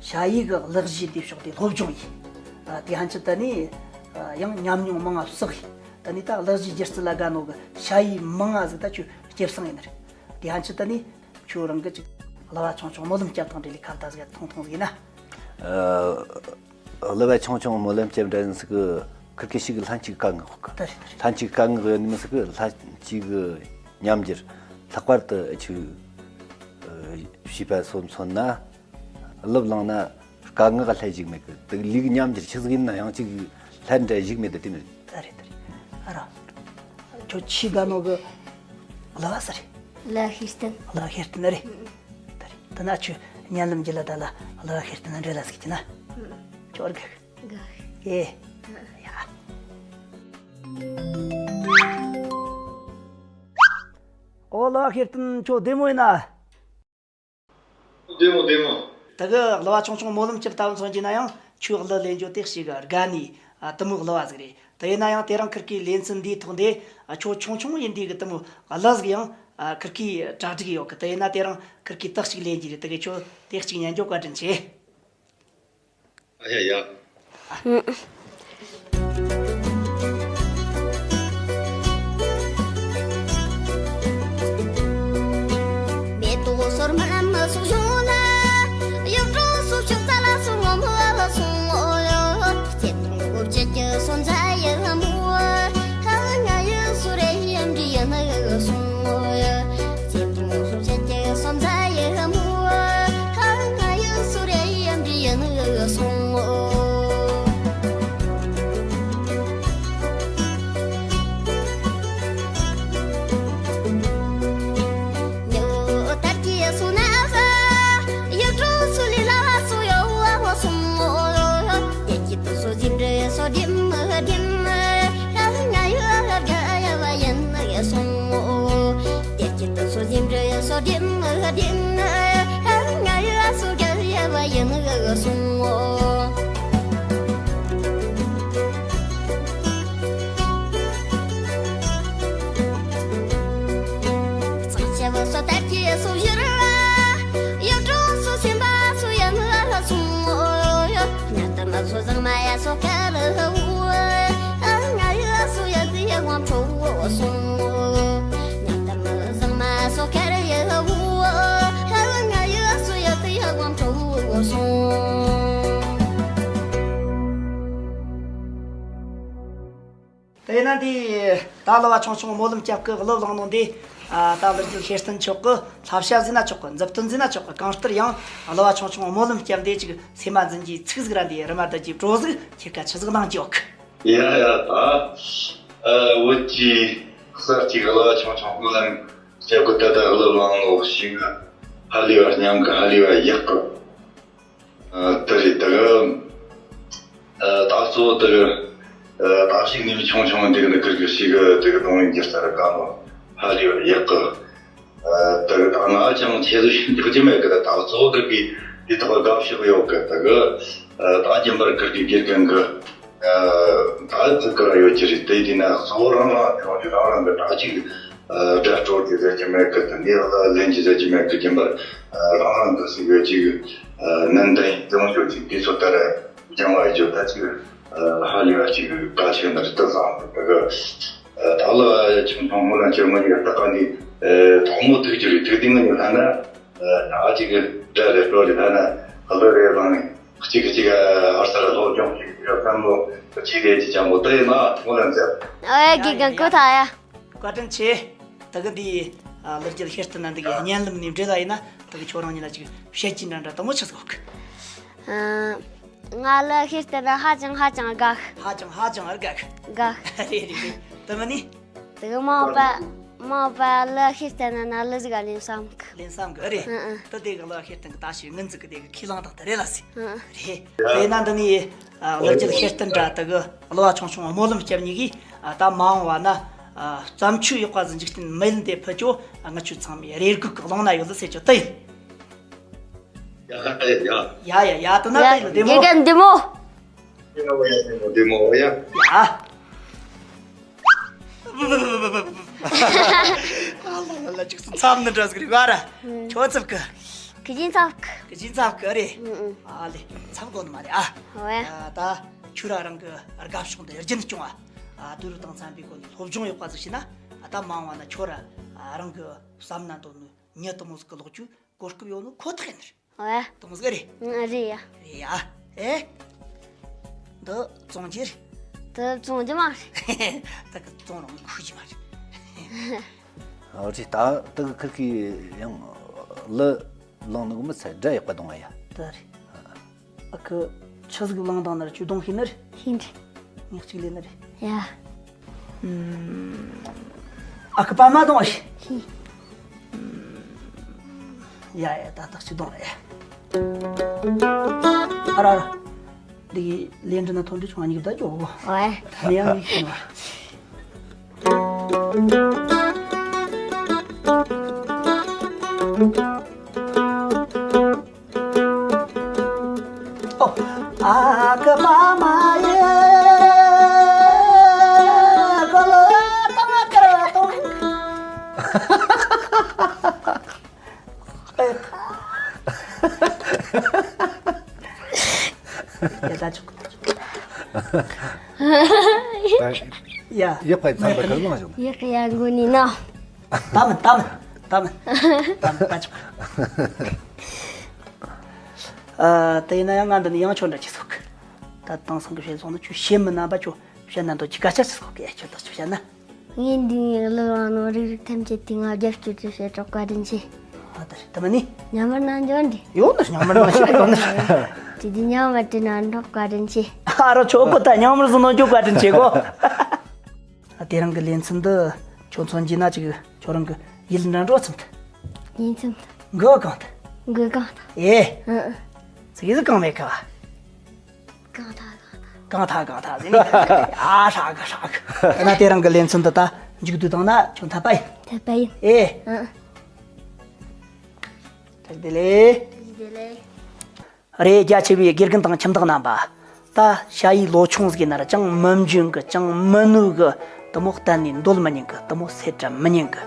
ཞ་ཡི་གི་གླུ་གཞས་འདི་ཕྱོགས་དེ་སློབ་སྦྱོང་ཡིན། ཨ། དེ་ཧན་ཆི་ད་ནི། ཨ། ཡང་ཉམས་མྱོང་མང་ང་བསགས་ཡིན། ད་ནི་ད་གླུ་གཞས་སྒྱུ་རྩལ་ལ་དགའ་ནོ་གི་ཞ་ཡི་མང་ང་ཟིག་ད་ཁྱོད་སྐྱེ་བསང་ཡིན་ནི་རེད། དེ་ཧན་ཆི་ད་ནི་ཁྱོད་རང་གི་ཅིག་གླུ་བ་ཆུང་ཆུང་སྨོན་ལམ་སྐྱབས་དང་འབྲེལ་ལི་ཁ་ད་ཟིག་ཐུང་ཐུང་ཟིག་ཡིན་ན། ཨ། གླུ་བ་ཆུང་ཆུང་སྨོན་ལམ་སྐྱབས་འདྲ་ཡིན་ཟིག་གི་ཁིར་ཀི་ཞིག་གི་ལྷན་ཅིག་དཀའ་ངལ་ཡོད་གི། ད་རེད། ད་རེད། ལྷན་ཅིག་དཀའ་ངལ་ཡོད་ནི་མི་ཟིག་གི་ལྷན་ཅིག་གི་ཉམས་འགྱུར། ལྷག་པར་དུ་ཨ་ཆུ། ཨ། བྱིས་པ་སོ་མཚོན་ན། གླུ་བླངས་ན་དཀའ་ངལ་ག་ལྷད་ཞིག་མེད་གི། དེ་ལུས་ཉམས་འགྱུར་ཆི་ཟིག་ཡིན་ན་ཡང་ཅིག་ལྷད་འདྲ་ཞིག་མེད་དེ་དེ་ནི། ད་རེད། ད་རེད། ཨ་རོ། ཁྱོད་ཆི་དགའ་ནོ་གི་གླུ་བ་སུ་རེད། གླུ་ཤེར་སྟོན། གླུ་ཤེར་སྟོན་རེད། ད་རེད། དེ་ན་ཁྱོད་ཉན་ལམ་གྱི་ལ་ད་ལ་གླུ་ཤེར་སྟོན་འདྲ་ལ་ཟིག་གྱི་ན། ཁྱོད་གི། གི། ཨེ། ཡ། ཨོ་གླུ་བ་ཤེར་སྟོན་ཁྱོད་བདེ་མོ་ཡིན་ན། བདེ་མོ་བདེ་མོ། ད་གི་གླུ་བ་ཆུང་ཆུང་སྨོན་ལམ་སྐྱབས་ལྟ་བུ་མཚོན་གྱི་ན་ཡང་ཁྱོད་གླུ་ལེན་རྒྱུ་དེ་ཞིག་དགའ་ནི། ཨ། དུ་མོ་གླུ་བ་ཟིག་རེད། དེ་ཡིན་ན་ཡང་དེ་རིང་ཁིར་ཀི་ལེན་ཚུལ་འདིའི་ཐོག་འདི། ཨ། ཁྱོད་ཆུང་ཆུང་ཡིན་དུས་གི་དུ་མོ་གླུ་ཟིག་ཡང་། ཨ། ཁིར་ཀི་གྲ་སྒྲིག་ཡོད་གི། དེ་ཡིན་ན་དེ་རིང་ཁིར་ཀི་དག་ཅིག་ལེན་རྒྱུ་རེད། དེ་གི་ཁྱོད་དེ་གཅིག་ཉན་རྒྱུ་བཀའ་དྲིན་ཆེ། ཨ་ཡ་ཡ། མེ་ཏོག་སོར་མོ་ལ་མི་སོགས་བྱུང་ན། གཡུ་སྒྲོན་སོགས་ཕྱོགས་ཙ་ལ་སོགས་ངོ་མ་ལ་སོང་ངོ་ཡོད། བྱེད་དང་སྒོ་བཅད་ཀྱི་སོན་རྩ་ཡི་མོ། ཧ་ང་ཡི་སུ་རེ་ཡི་འདྲི་ཡི་ནི་སོང་ངོ་ཡོད། བྱེད་དང་སྒོ་བཅད་ཀྱི་སོན་རྩ་ཡི་མོ། ཧ་ང་ཡི་སུ་རེ་ཡི་འདྲི་ཡི་ནི་སོང་ངོ་། ཉི་འོད་དར་གྱི་སོ་ན་ས། ཡུལ་གྲུ་སུ་ལི་ལ་སུ་ཡོ་བ་སོང་ངོ་ཡོ། དེ་ཀྱི་དུ་སོ་ཟིན་རེ་སོ་ལྡེམ་ལྡེམ། ཧ་ང་ཡོ་ཧ་ག་ཡ་བ་ཡན་ནི་སོང་ངོ་། དེ་ཀྱི་དུ་སོ་ཟིན་རེ་སོ་ལྡེམ་ལྡེམ། ཧ་ང་ཡོ་སུ་ག་ཡ་བ་ཡན་ནི་སོང་ངོ་། གཙང་ཆབ་སོ་དར་གྱི་སོ་བཞུར་བ། གཡུ་སྒྲོན་སོ་སེམས་པ་སོ་ཡ་ནུ་ལ་སོང་ངོ་ཡོ། ཉ་དམ་སོ་བཟང་མ་ཡ་སོ་ཀ་ལ་བུ། ང་ཡ་སོ་ཡ་ཏི་ཡ་ཝང་ཁྲོ་བོ་སོང་ངོ་། ཉ་དམ་བཟང་མ་སོ་ཀ་ལ་ཡ་བུ། ང་ཡ་སོ་ཡ་ཏི་ཡ་ཝང་ཁྲོ་བོ་སོང་། དེ་ན་འདི་ད་གླུ་བ་ཆུང་ཆུང་སྨོན་ལམ་སྐྱབས་ཀྱི་གླུ་བླངས་ནོ་འདི། ཨ། ད་གླུ་རྒྱུད་ཤེར་སྟོན་མཆོག་གི་བསླབ་བྱ་ཟེར་ན་ཆོག་གི། མཛུབ་སྟོན་ཟེར་ན་ཆོག་གི། གང་ལྟར་ཡང་གླུ་བ་ཆུང་ཆུང་སྨོན་ལམ་སྐྱབས་འདི་ཅིག་སེམས་མ་འཛིན་གྱི་ཚིག་ཟིག་ར་འདི་རི་མ་དར་གྱི་བྲོ་ཟིག་ཁྱེད་ཀ་ཆི་ཟིག་གནང་རྒྱུ་ཡོད་གི། ཡ་ཡ་ད། ཨ། བོད་ཀྱི་གསར་གྱི་གླུ་བ་ཆུང་ཆུང་སྨོན་ལམ་སྐྱབས་ཀྱི་ད་ལྟ་གླུ་བླངས་ནོ་ཞིག་ཧ་ལས་པ་སྙམ་གི། ཧ་ལས་པ་ཡག་གི། ཨ། དེ་རེད། དེ་གི། ཨ། ད་གཙོ་བོ་དེ་གི། ཨ། ད་ཞིག་ནི་ཆུང་ཆུང་འདི་གི་ནི་ཁིར་གི་ཞིག་གི་དེ་གི་གདོང་ཡིན་གྱི་རྩ་ར་དགའ་མོ་ཧ་ལས་པ་ཡག་གི། ཨ། དེ་གི་ད་ང་ཅང་ཆེ་ཟིག་འཇོག་རྒྱུ་མེད་གི། ད་གཙོ་བོ་ཁིར་གི་དེ་ཐོག་དགའ་ཕྱོགས་ཡོད་གི། དེ་གི། ཨ། ད་རྒྱུན་པར་ཁིར་གི་དགེ་རྒན་གི། ཨ། ད་ཚིག་ག་ར་ཡོད་ཀྱི་རེད། དེ་དེ་ན་གཙོ་བོ་རང་རང་ཡོང་རེད། རང་རང་གི་ད་ཅིག་ཨ། སྒྲ་སྤྲོ་རྒྱུ་ཟེར་གྱི་མེད་གི། དེ་ནས་གླུ་ལེན་རྒྱུ་ཟེར་གྱི་མེད་གི། རྒྱུན་པར། ཨ། རང་རང་གི་ཟིག་གི་ཅིག་ཨ། ནན་ཏན་ཡིན་ཙང་ཅོ་ཅིག་དུས་ཚོད་ལྟར་སྦྱང་བ་ཡི་ཅོ་ད་ཅིག་ཨ། ཧ་ལས་པ་ཅིག་གལ་ཆེ་ན་རི་ཏི་བཟང་གི། ད་གི། ཨ། ད་གླུ་བ་ཆུང་ཆུང་སྨོན་ལམ་སྐྱབས་ངོ་ཡི་ད་ག་ནི། ཨ། དང་མོ་ཐུག་རྒྱུ་རེད། ཐུག་དུས་ངོ་ནི་ལྷ་ན། ཨ། ད་ཅིག་སྒྲ་རེ་སྤྲོ་རེ་ལྷ་ན་གླུ་རེ་བླངས་ནས། གཅིག་གཅིག་ཨ་ཧར་ས་ལ་སློབ་སྦྱོང་བྱེད་ཀྱི་ཡོད་བསམ་བློ་ཅི་རེད་ཅི་ཅང་མོ་ད་ཡིན་ན་ཐུགས་ལ་མཛད། ཨེ་དགེ་རྒན་སྐུ་ཐང་ཡ། བཀའ་དྲིན་ཆེ། ད་གི་འདི་ཨ་གླུ་རྒྱུད་ཤེར་སྟོན་ན་འདི་གི་བརྙན་ལམ་ནས་འབྲེལ་ལ་ཡིན་ན་ད་གི་ཁྱོད་རང་ཉིད་ལ་ཅིག་བཤད་རྒྱུ་འདྲ་འདྲ་དུ་མོ་ཆི་ཟིག་ཡོད་གི། ཨ། ང་གླུ་ཤེར་སྟོན་ན་ཧ་ཅང་ཧ་ཅང་དགའ། ཧ་ཅང་ཧ་ཅང་དགའ་གི། དགའ། རེད་རེད་རེད། དུ་མོ་ནི། དེ་གི་མ་འོངས་པ་ མ་པ་གླུ་ཤེས་བསྟན་ན་ན་གླུ་ཟིག་ག་ལེན་བསམ་གི། ལེན་བསམ་གི་ཨེ་རེད། ཨང་ཨང་། ད་དེ་གི་གླུ་ཤེས་བསྟན་གི་ད་ཞིག་ངན་ཟིག་གི་དེ་གི་ཁས་བླངས་དང་དེ་རེད་ལ་སི། ཨང་། རེད། དེ་ན་འདི་ནི་ཨ་གླུ་རྒྱུད་ཤེས་བསྟན་འདྲ་དེ་གི་གླུ་བ་ཆུང་ཆུང་སྨོན་ལམ་སྐྱབས་གཉིས་གིས་ཨ་ད་མ་འོངས་པ་ན་ཨ་བརྩམས་ཆོས་ཡག་པ་ཟིག་འཇིག་རྟེན་མི་ཡུལ་འདི་ཕུད་རྒྱུ་ཨ་ང་ཆོ་ཚང་མའི་རེ་སྒུག་གི་ཀློང་ན་ཡོད་ལ་ཟེར་རྒྱུ་དེ་ཡིན། ཡ་ཡ་ཡ། ཡ་ཡ་ཡ། དེ་ན་ཡ། དེ་ལ་བདེ་མོ། དགེ་རྒན་བདེ་མོ། ཡ་ཡ་ཡ། བདེ་མོ་ཡ། ཡ། ཨ་ལ་ལ་ལ། ཅིག་སུ་འཚབ་ནི་འདྲ་ཟིག་རེད་བ་ར། ཁྱོད་འཚབ་གི། གི་ཅིན་འཚབ་གི། གི་ཅིན་འཚབ་གི་རེད། ཨང་ཨང་། ཨ་ལེ། འཚབ་དགོས་ནི་མ་རེད་ཨ། ཨོ་ཡ། ཨ་ད་ཁྱོད་ར་རང་གི་དགའ་ཕྱོགས་འདི་རྒྱུན་སྐྱོང་ཨ། ཨ་དུས་རབས་དང་འཚམ་པའི་སྒོ་ནས་སློབ་སྦྱོང་ཡག་པ་ཟིག་བྱས་ན་ཨ་ད་མ་འོངས་པ་ན་ཁྱོད་ར་ཨ་རང་གི་བསམ་ན་འདོད་ནི་མྱི་དེ་མོ་ཟིག་གི་ལོག་རྒྱུ་གོ་སྐབས་ཡོད་ནོ་ཁོ་ཐག་ཡིན་ནི་རེད། ཨོ་ཡ། དེ་མོ་ཟིག་རེད། ཨང་། རེད་ཡ། རེད་ཡ། ཨེ། འདི་བཙོང་རྒྱུ་རེད། འདི་བཙོང་རྒྱུ་མ་རེད། ད་གི་བཙོང་རུང་ཁུག་རྒྱུ་མ་རེད། ཨོ་རེད། ད་ད་གི་ཁིར་གི་ཡང་གླུ་བླངས་ནི་གི་མི་ཚད་སྒྲ་ཡག་པ་གཏོང་བ་ཡ། ད་རེད། ཨ་ཁུ། ཆི་ཟིག་བླངས་བཏང་ནི་རེད། ཁྱོས་གཏོང་ཤེས་ནི་རེད། ཤེས་ནི་རེད། ངས་གཅིག་ལེན་ནི་རེད། ཡ། ཨུམ། ཨ་ཁུ་པ་མ་གཏོང་བ་ཤེས། ཤེས། ཡ་ཡ། ད་ད་གཅིག་གཏོང་རེད། ཨ་ར་ཨ་ར། འདི་གི་ལན་འདྲི་ན་ཐོན་འདྲི་བྱུང་། ཨ་མྱེས་ད་ཇོ་བོ། ཨོ་ཡ། ད་ནི་ཡང་མི་ཤེས་ནི་མ་རེད། ཨོ། ཨ་ཁུ་པ་མ་ཡེ། གོ་ལོ་ཏང་ཀ་ར་ཏོང་། ཨེ། ཡ་ད་ཆོག་ད་ཆོག་ཡ། ཡག་པའི་ཚན་པ་ག་ལོང་བྱུང་། ཡག་ཡ་འགོ་ནི་ན། ད་མིན་ད་མིན་ད་མིན་ད་མིན་ད་ཆོག་ཨ། དེ་ཡིན་ན་ཡང་ང་འདི་ནས་ཡང་ཆོ་འདྲ་ཅིག་ཟོག་གི། ད་དེང་སང་གི་བཤད་སོང་ན་ཁྱོད་བཤད་མི་རྣམ་པ་ཁྱོད་བཤད་ན་འདོད་ཀྱི་སྐད་ཆ་ཅིག་ཟོག་གི། ཁྱོད་ད་ཅིག་བཤད་ན། ངས་འདི་ངའི་གླུ་བླངས་ནོ་རིགས་རིགས་ཐམས་ཅད་དེ་ང་རྒྱབ་སྐྱོར་དུ་བྱེད་རོགས། བཀའ་དྲིན་ཆེ། ཨ། ད་རེད། ད་མ་ནི། ཉམས་མར་ན་འཇོན་འདི། ཡོད་ནི་ཉམས་མར་ན་ཤེས་ཡོད་ནི། དེ་དུས་ཉམས་མ་དྲན་ན་འགྲོགས། བཀའ་དྲིན་ཆེ། ཨ་རོ་ཆོག་གོ། ད་ཉམས་མར་ཟིན་ནོ་ཁྱོད་བཀའ་དྲིན་ཆེ་གོ། ཨ། དེ་རིང་གི་ལེ་ཚན་འདི་ཁྱོད་མཚོན་རྒྱུ་ན་ཅིག་ཁྱོད་རང་གི་ཡིད་འདྲ་འགྲོ་ཚུན་ཐུ། ཡིན་ཚུན་ཐུ། མགོ་གང་ཐུ། མགོ་གང་ཐུ། ཨེ། ཨ་ཨ། ཚིག་ཟིག་གང་མེད་ཁ་བ། གང་ཐ་གང་ཐ། གང་ཐ་གང་ཐ་ཟེར་ནས། ཨ་ཧྲ་གི་ཧྲ་གི། ད་ན་དེ་རིང་གི་ལེ་ཚན་འདི་ད་མཇུག་བསྡུ་བཏང་ན་ཁྱོད་འཐད་པ་ཡིན། འཐད་པ་ཡིན། ཨེ། ཨ་ཨ། བཀྲ་ཤིས་བདེ་ལེགས། བཀྲ་ཤིས་བདེ་ལེགས། རེད། རྒྱ་ཆེ་བའི་དགེ་རྒན་དང་ཁྱིམ་བདག་རྣམ་པ། ད་ཞ་ཡི་ལོ་ཆུང་ཟིག་ཡིན་ན་ར་ཅང་མི་འཇོན་གི། ཅང་མི་ནུས་གི། དེ་མོ་གཏན་ནས་འདོད་མི་ཉན་གི། དེ་མོ་སེམས་ཁྲལ་མི་ཉན་གི།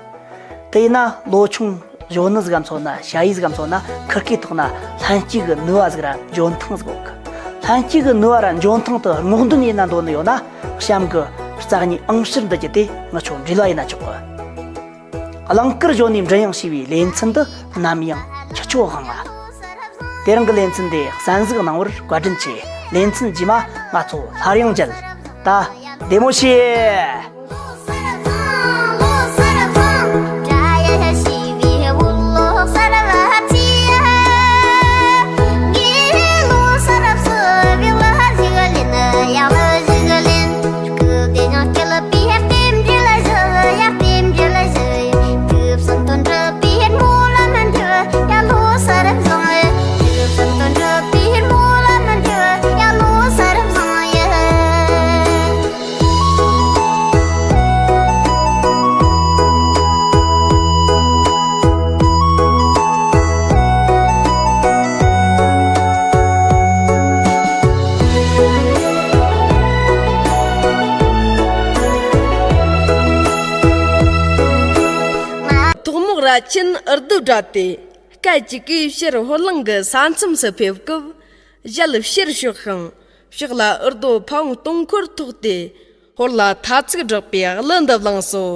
དེ་ཡིན་ན་ལོ་ཆུང་གཞོན་ནུ་ཟིག་ག་མཚོན་ན། ཞ་ཡི་ཟིག་ག་མཚོན་ན། ཁིར་གི་ཐོག་ན་ལྷན་སྐྱེས་གི་ནུས་པ་ཟིག་ར་འཇོན་ཐང་ཟིག་ཡོད་གི། ལྷན་སྐྱེས་གི་ནུས་པ་ར་འཇོན་ཐང་དེ་སྔོག་འདོན་ཡེད་ན་འདོད་ནི་ཡོད་ན། གཤམ་གི་རྩ་གཉིས་ཨང་ཕྱིར་འདི་བརྒྱུད་དེ་ངི་ཆོ་འབྲེལ་བ་ཡེད་ན་ཆོག་གི། གླིང་དཀར་གཞོན་ནུའི་མགྲིན་དབྱངས་ཞེས་པའི་ལེ་ཚན་འདི་ནམ་ཡང་ཁྱེད་ཆོ་དབང་ང་། དེ་རིང་གི་ལེ་ཚན་འདི་གསན་གཟིགས་གནང་བར་བཀའ་དྲིན་ཆེ། ལེ་ཚན་རྗེས་མ་ང་ཚོ་སླར་ཡང་མཇལ། ད་བདེ་མོ་བྱོས། ཐོག་མོག་ར་ཆེན་ཨུར་རྡོ་སྒྲ་སྟེ། སྐད་ཅིག་གིས་ཕྱིར་ཧོར་གླིང་གི་ས་མཚམས་སུ་ཕེབས་སྐབས། ཞལ་ཕྱིར་ཕྱོགས་ཤིང་ཕྱག་ལ་ཨུར་རྡོ་ཕ་བོང་སྟོང་འཁོར་ཐོགས་ཏེ། ཧོར་ལ་ཐ་ཚིག་བསྒྲགས་པའི་གླུ་འདི་བླངས་སོ།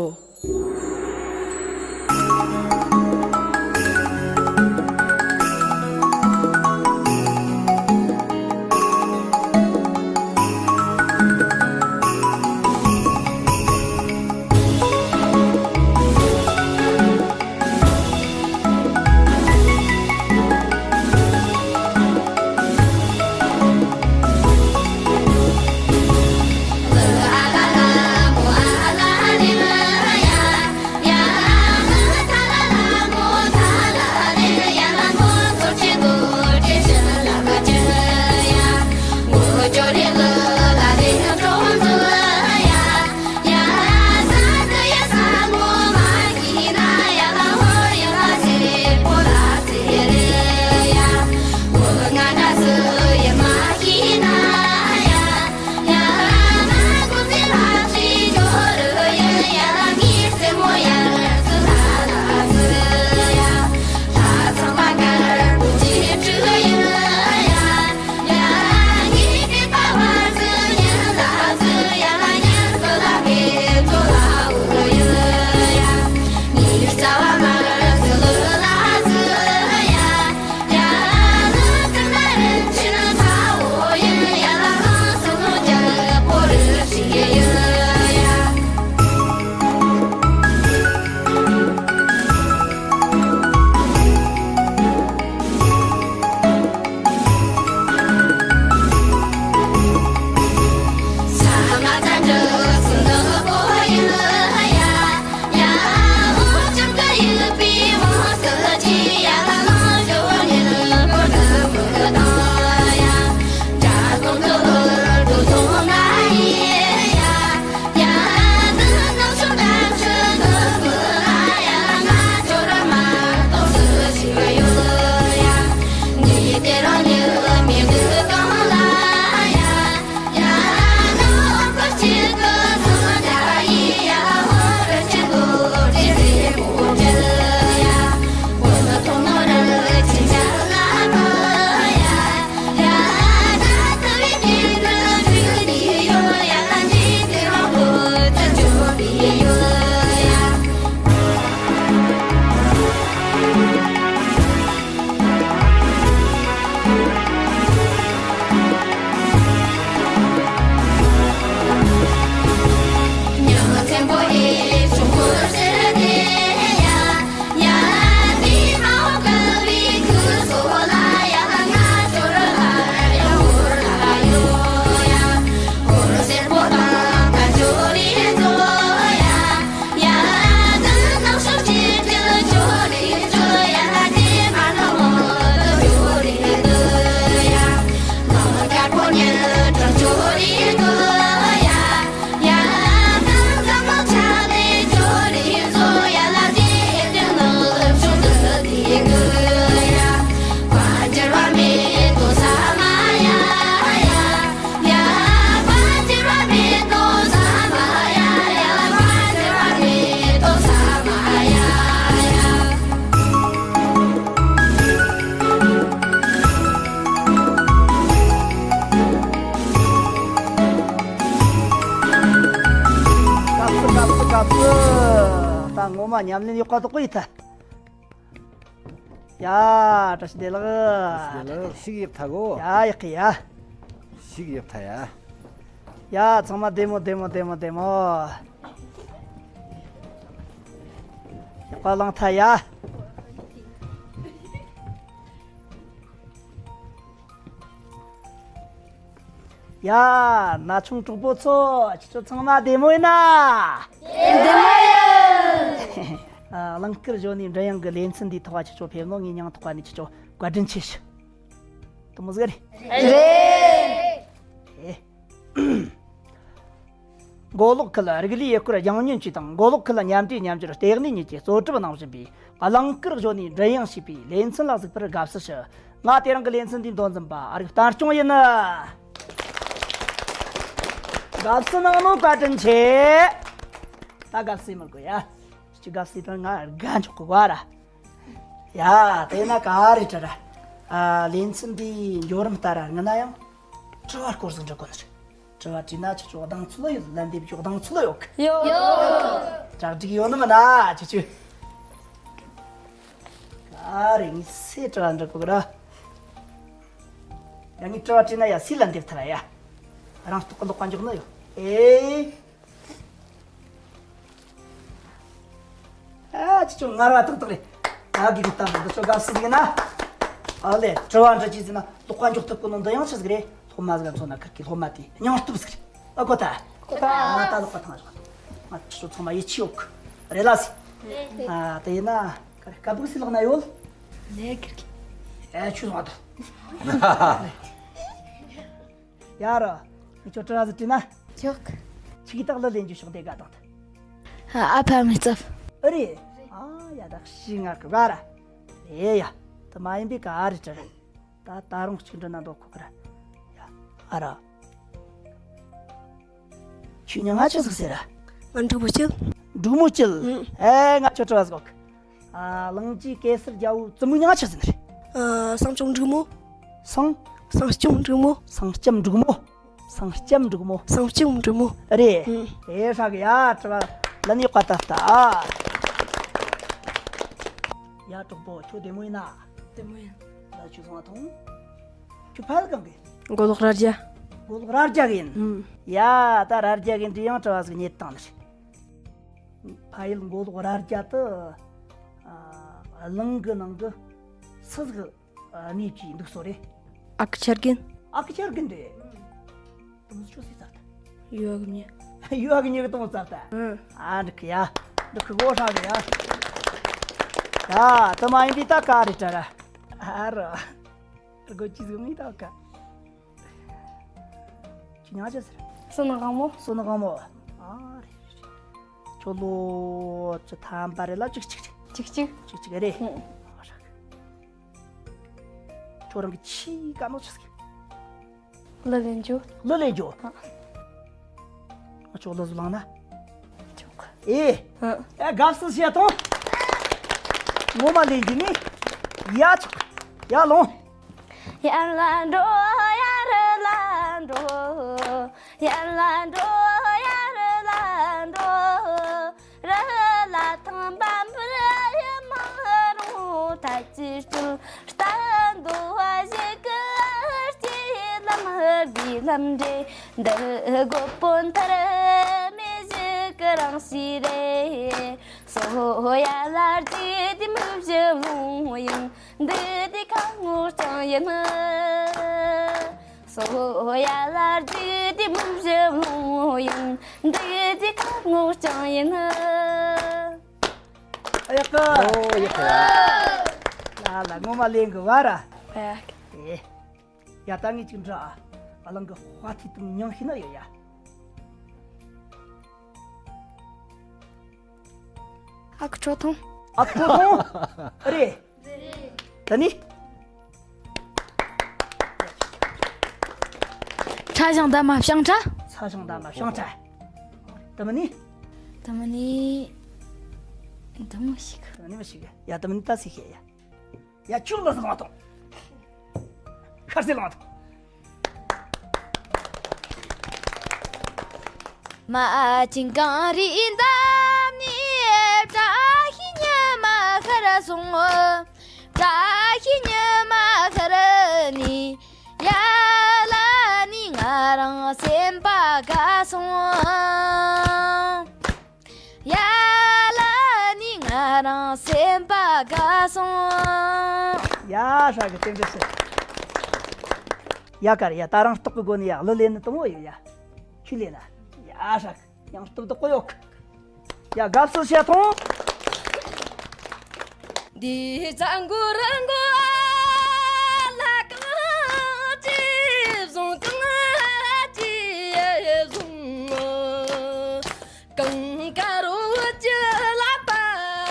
དགའ་བསུ་དགའ་བསུ་དགའ་བསུ། ད་ངོ་མ་ཉམས་ལེན་ཡག་པ་དག་པོ་ཡིན་ད། ཡ། བཀྲ་ཤིས་བདེ་ལེགས། བཀྲ་ཤིས་བདེ་ལེགས། ཤིག་ཡིབ་ཐལ་གོ། ཡ། ཡག་གི་ཡ། ཤིག་ཡིབ་ཐལ་ཡ། ཡ། ཚང་མ་བདེ་མོ་བདེ་མོ་བདེ་མོ་བདེ་མོ། ཡག་པ་བླངས་ཐལ་ཡ། ཡ། ན་ཆུང་གྲོགས་པོ་ཚོ། ཁྱེད་ཚོ་ཚང་མ་བདེ་མོ་ཡིན་ན། བདེ་མོ་ཡིན། ཨ། གླིང་དཀར་གཞོན་ནུའི་མགྲིན་དབྱངས་ཀྱི་ལེ་ཚན་འདིའི་ཐོག་ཁྱེད་ཚོ་ཕེབས་ནོ་ངའི་སྙིང་ཐག་པ་ནས་ཁྱེད་ཚོ་བཀའ་དྲིན་ཆེ་ཞུ། དེ་མོ་ཟིག་རེད། རེད། ཨེ། མགོ་ལོག་ཁུལ་རིག་ལས་ཡུལ་སྐོར་རྒྱང་སྙན་ཅུས་དང་མགོ་ལོག་ཁུལ་མཉམ་འབྲེལ་མཉམ་སྦྱོར་ལྟེ་གནས་གཉིས་ཀྱིས་གཙོ་སྒྲུབ་གནང་བཞིན་པའི་གླིང་དཀར་གཞོན་ནུའི་མགྲིན་དབྱངས་ཞེས་པའི་ལེ་ཚན་ལ་གཟིགས་པར་དགའ་བསུ་ཞུ། ང་དེ་རིང་གི་ལེ་ཚན་འདིའི་མདོ་འཛིན་པ་ཨ་རིག་བསྟན་སྐྱོང་ཡིན། དགའ་བསུ་གནང་ནོ་བཀའ་དྲིན་ཆེ། ད་དགའ་བསུ་མི་དགོས་ཡ། ཁྱེད་ཀྱི་དགའ་བསུ་དང་ང་དགའ་འཇོག་གི་བ་ར། ཡ། དེ་ན་ག་རེ་དྲི་ར། ཨ། ལེ་ཚན་འདིའི་འགྱོ་རིམ་ལྟར་ར་ངི་ན་ཡང་དྲི་བ་སྐོར་ཟིག་འདྲི་དགོས་ནི་རེད། དྲི་བ་དྲིས་ན་ཁྱེད་ཚོ་གདེང་ཚོད་ཡོད། ལན་འདེབས་རྒྱུ་གདེང་ཚོད་ཡོད་གི། ཡོད། གྲ་སྒྲིག་ཡོད་ནི་མིན་ན་ཁྱེད་ཚོས། ག་རེ་ངས་སུས་དྲི་བ་འདྲི་དགོས་གི་ར། ཡ། ངས་དྲི་བ་དྲིས་ན་ཡ་སུས་ལན་འདེབས་ཐུབ་ཡ། རང་རྟོགས་གི་ལོག་པ་འཇོག་ནི་ཡོད། ཨེ། ཨ། ཁྱེད་ཚོ་ངར་བ་ཏག་ཏག་རེད། ད་གི་གི་ལྟ་འདི་ཚོ་དགའ་བསུ་ཟིག་ན། ཨ་ལེ། དྲི་བ་འདྲི་རྒྱུ་ཟིག་ན་ལོག་པ་འཇོག་ཐུབ་གོ་ནོ་འདི་ཡང་ཆི་ཟིག་རེད། སློབ་མ་ཟིག་མཚོན་ན་ཁིར་གི་སློབ་མ་དེ་སྙིང་སྟོབས་ཟིག་རེད། ཨ། གོ་ཐལ། གོ་ཐལ། ང་ད་ལོག་པ་ཐང་ཞོག། ང་ཁྱེད་ཚོ་ཚང་མ་ཡིད་ཆེས་ཡོད་གི་རེད་ལ་ཟིག། རེད། ཨ། དེ་ཡིན་ན་ག་རེ་སྐད་སྦུག་སུས་བླངས་ན་ཡོད། ལེ། ཁིར་གི། ཨེ། ཁྱོད་སོང་ཨ་ཐོ། ཡ་ར། ངས་ཁྱོད་དྲི་བ་ཟིག་དྲིས་ན། ཆོག། ཁྱེད་ཀྱིས་ད་གླུ་ལེན་རྒྱུའི་ཕྱོགས་དེ་དགའ་དང་ད། ཨ་ཕ་མི་ཚབ། ཨེ་རེད། ཨ་ཡ། ད་ཤི་ང་གི་བ་ར། ཨེ་ཡ། དེ་མ་ཡིན་པའི་ག་རེ་དྲི་ར། ད་ད་རུང་གཅིག་འདྲི་ན་འདོད་གོ་གི་ར། ཡ། ཨ་ར། ཁྱོད་མྱིང་ང་ཆི་ཟིག་ཟེར་ར། ང་འབྲུག་མོ་སྐྱིད། འབྲུག་མོ་སྐྱིད། ཨུ། ཨེ། ང་ཁྱོད་དྲི་བ་ཟིག་གོ་གི། ཨ། གླིང་རྗེ་གེ་སར་རྒྱལ་པོའི་བཙུན་མོའི་མྱིང་ང་ཆི་ཟེར་ནི་རེད། ཨ། སྲིང་སྐྱོང་འབྲུག་མོ། སྲིང་། སྲིང་སྐྱོང་འབྲུག་མོ། སྲིང་སྐྱོང་འབྲུག་མོ། སྲིང་སྐྱོང་འབྲུག་མོ། སྲིང་སྐྱོང་འབྲུག་མོ། རེད། ཨུ། ཨེ། ཧྲ་གི་ཡ། དྲི་བ་ལན་ཡག་པ་ད་ལྟ། ཡ། གྲོགས་པོ་ཁྱོད་བདེ་མོ་ཡིན་ན། བདེ་མོ་ཡིན། ད་ཁྱོད་སོང་ང་ཐོང་། ཁྱོད་ཕ་ཡུལ་གང་གི། མགོ་ལོག་རྭ་རྒྱ། མགོ་ལོག་རྭ་རྒྱ་གི་ཡིན། ཨུ། ཡ། ད་རྭ་རྒྱ་གི་འདི་ཡང་དྲི་བ་ཟིག་རྙེད་བཏང་ནི་རེད། ཕ་ཡུལ་མགོ་ལོག་རྭ་རྒྱ་དུ། ཨ། གླིང་གི་ནང་གི་སུ་ཟིག་གནས་ཀྱི་འདུག་སོ་རེད། ཨ་ཁུ་ཆར་རྒན། ཨ་ཁུ་ཆར་རྒན་རེད། དུང་ཆོ་སི་ཙར་ད། ཡོ་གི་མྱི། ཡོ་གི་མྱི་གི་དུང་ཙར་ད། ཨུ། ཨ། འགྲིག་གི་ཡ། འགྲིག་གི། གོ་ཧྲ་གི་ཡ། ཡ། དེ་མ་ཡིན་པའི་ད་ག་རེ་དྲི་ར། ཨ་ར། སྒོ་ཅི་ཟིག་མི་ད་ག་ཁྱོད་མྱིང་ང་ཆི་ཟེར། བསོད་ནམས་དབང་མོ། བསོད་ནམས་དབང་མོ། ཨ་རེ་རེ་རེ། ཁྱོད་ལོ་བཅུ་ཐམ་པ་རེད་ལ། གཅིག་གཅིག་རེད། གཅིག་གཅིག་གཅིག་གཅིག་རེད། ཨུ། ཁྱོད་རང་གི་ཆེས་དགའ་ནོ་ཆི་ཟིག་གླུ་ལེན་རྒྱུ། གླུ་ལེན་རྒྱུ། ཨ། ང་ཁྱོད་གླུ་ཟིག་བླངས་ན། ཆོག། ཨེ། ཨ། ཨེ། དགའ་བསུ་བྱེད་དང་། ངོ་མ་ལེན་རྒྱུ་ནི། ཡ། ཆོག། ཡ། ལོངས། ཡར་ལ་འགྲོ། ཡར་ལ་འགྲོ། ཡར་ལ་འགྲོ། ཡར་ལ་འགྲོ། ཕྱིར་སྤྲུལ། རྟ་འདོ་བ་ཞིག་གི་སྐྱེས་ལམ་བུའི་ལམ་འབྲས། འདི་སྒོ་པོ་མཐར་མེད་ཞིག་གི་རང་གཤིས་རེད། སོ་ཡ་ལ་རྗེ་དེ་མི་བཞི་ལོང་ཡིན། འདི་དེ་ཁ་ངོ་ཅང་ཡིན། སོ་ཡ་ལ་རྗེ་དེ་མི་བཞི་ལོང་ཡིན། འདི་དེ་ཁ་ངོ་ཅང་ཡིན། ཨ་ཡག་གི། ཨོ་ཡག་གི་ཡ། ལ་ལ་ངོ་མ་ལེན་གི་བ་ར། ཨ་ཡག་གི། ཨེ། ཡ་ད་ངས་ཅིག་འདྲི་ཨ། གླིང་གི་དཔའ་ཐུལ་དང་མྱིང་ཤེས་ན་ཡོད་ཡ། ཨ་ཁུ་ཁྲོ་ཐུང་། ཨ་ཁུ་ཁྲོ་ཐུང་། ཨ་རེད། ད་ནི། ཁྲ་ཞང་འདབ་མ་བྱང་ཁྲ། ཚ་ཞང་འདབ་མ་བྱང་ཁྲ། ད་མི་ནི། ད་མི་ནི། འདི་མོ་ཞིག་ད་མི་ནི་མི་ཞིག་ཡ་ད་མི་ནི་ད་སི་ཤེས་ཡ། ཡ་ཁྱོད་ལ་ཟིག་ལངས་དང་། ཤར་སེ་ལངས་དང་། མ་ཅིན་གངས་རིའི་འདབས་ནས། བཀྲ་ཤིས་ཉི་མ་ཤར་སོང་། བཀྲ་ཤིས་ཉི་མ་ཤར་ནས། ཡ་ལ་ནི་ང་རང་སེམས་པ་དགའ་སོང་། ཡ་ལ་ནི་ང་རང་སེམས་པ་དགའ་སོང་། ཡ་ཧྲ་གི་རྟེན་འབྲེལ་ཞུ། ཡ་ཀར་ཡ་ད་རང་རྟོགས་གི་སྒོ་ནས་ཡ་གླུ་ལེན་ནི་དང་བོ་ཡོད་ཡ། ཁྱོད་ལེན་ན། ཡ་ཧྲ་གི་ཡང་སྟོབས་དག་པོ་ཡོད་གི། ཡ་དགའ་བསུ་བྱེད་ཐོང་། འདི་ཙམ་མགོ་ར་མགོ་ལ་གང་ཅི་བཟུང་གང་ཅི་བཟུང་། གངས་དཀར་བོད་ཀྱི་ལ་པ་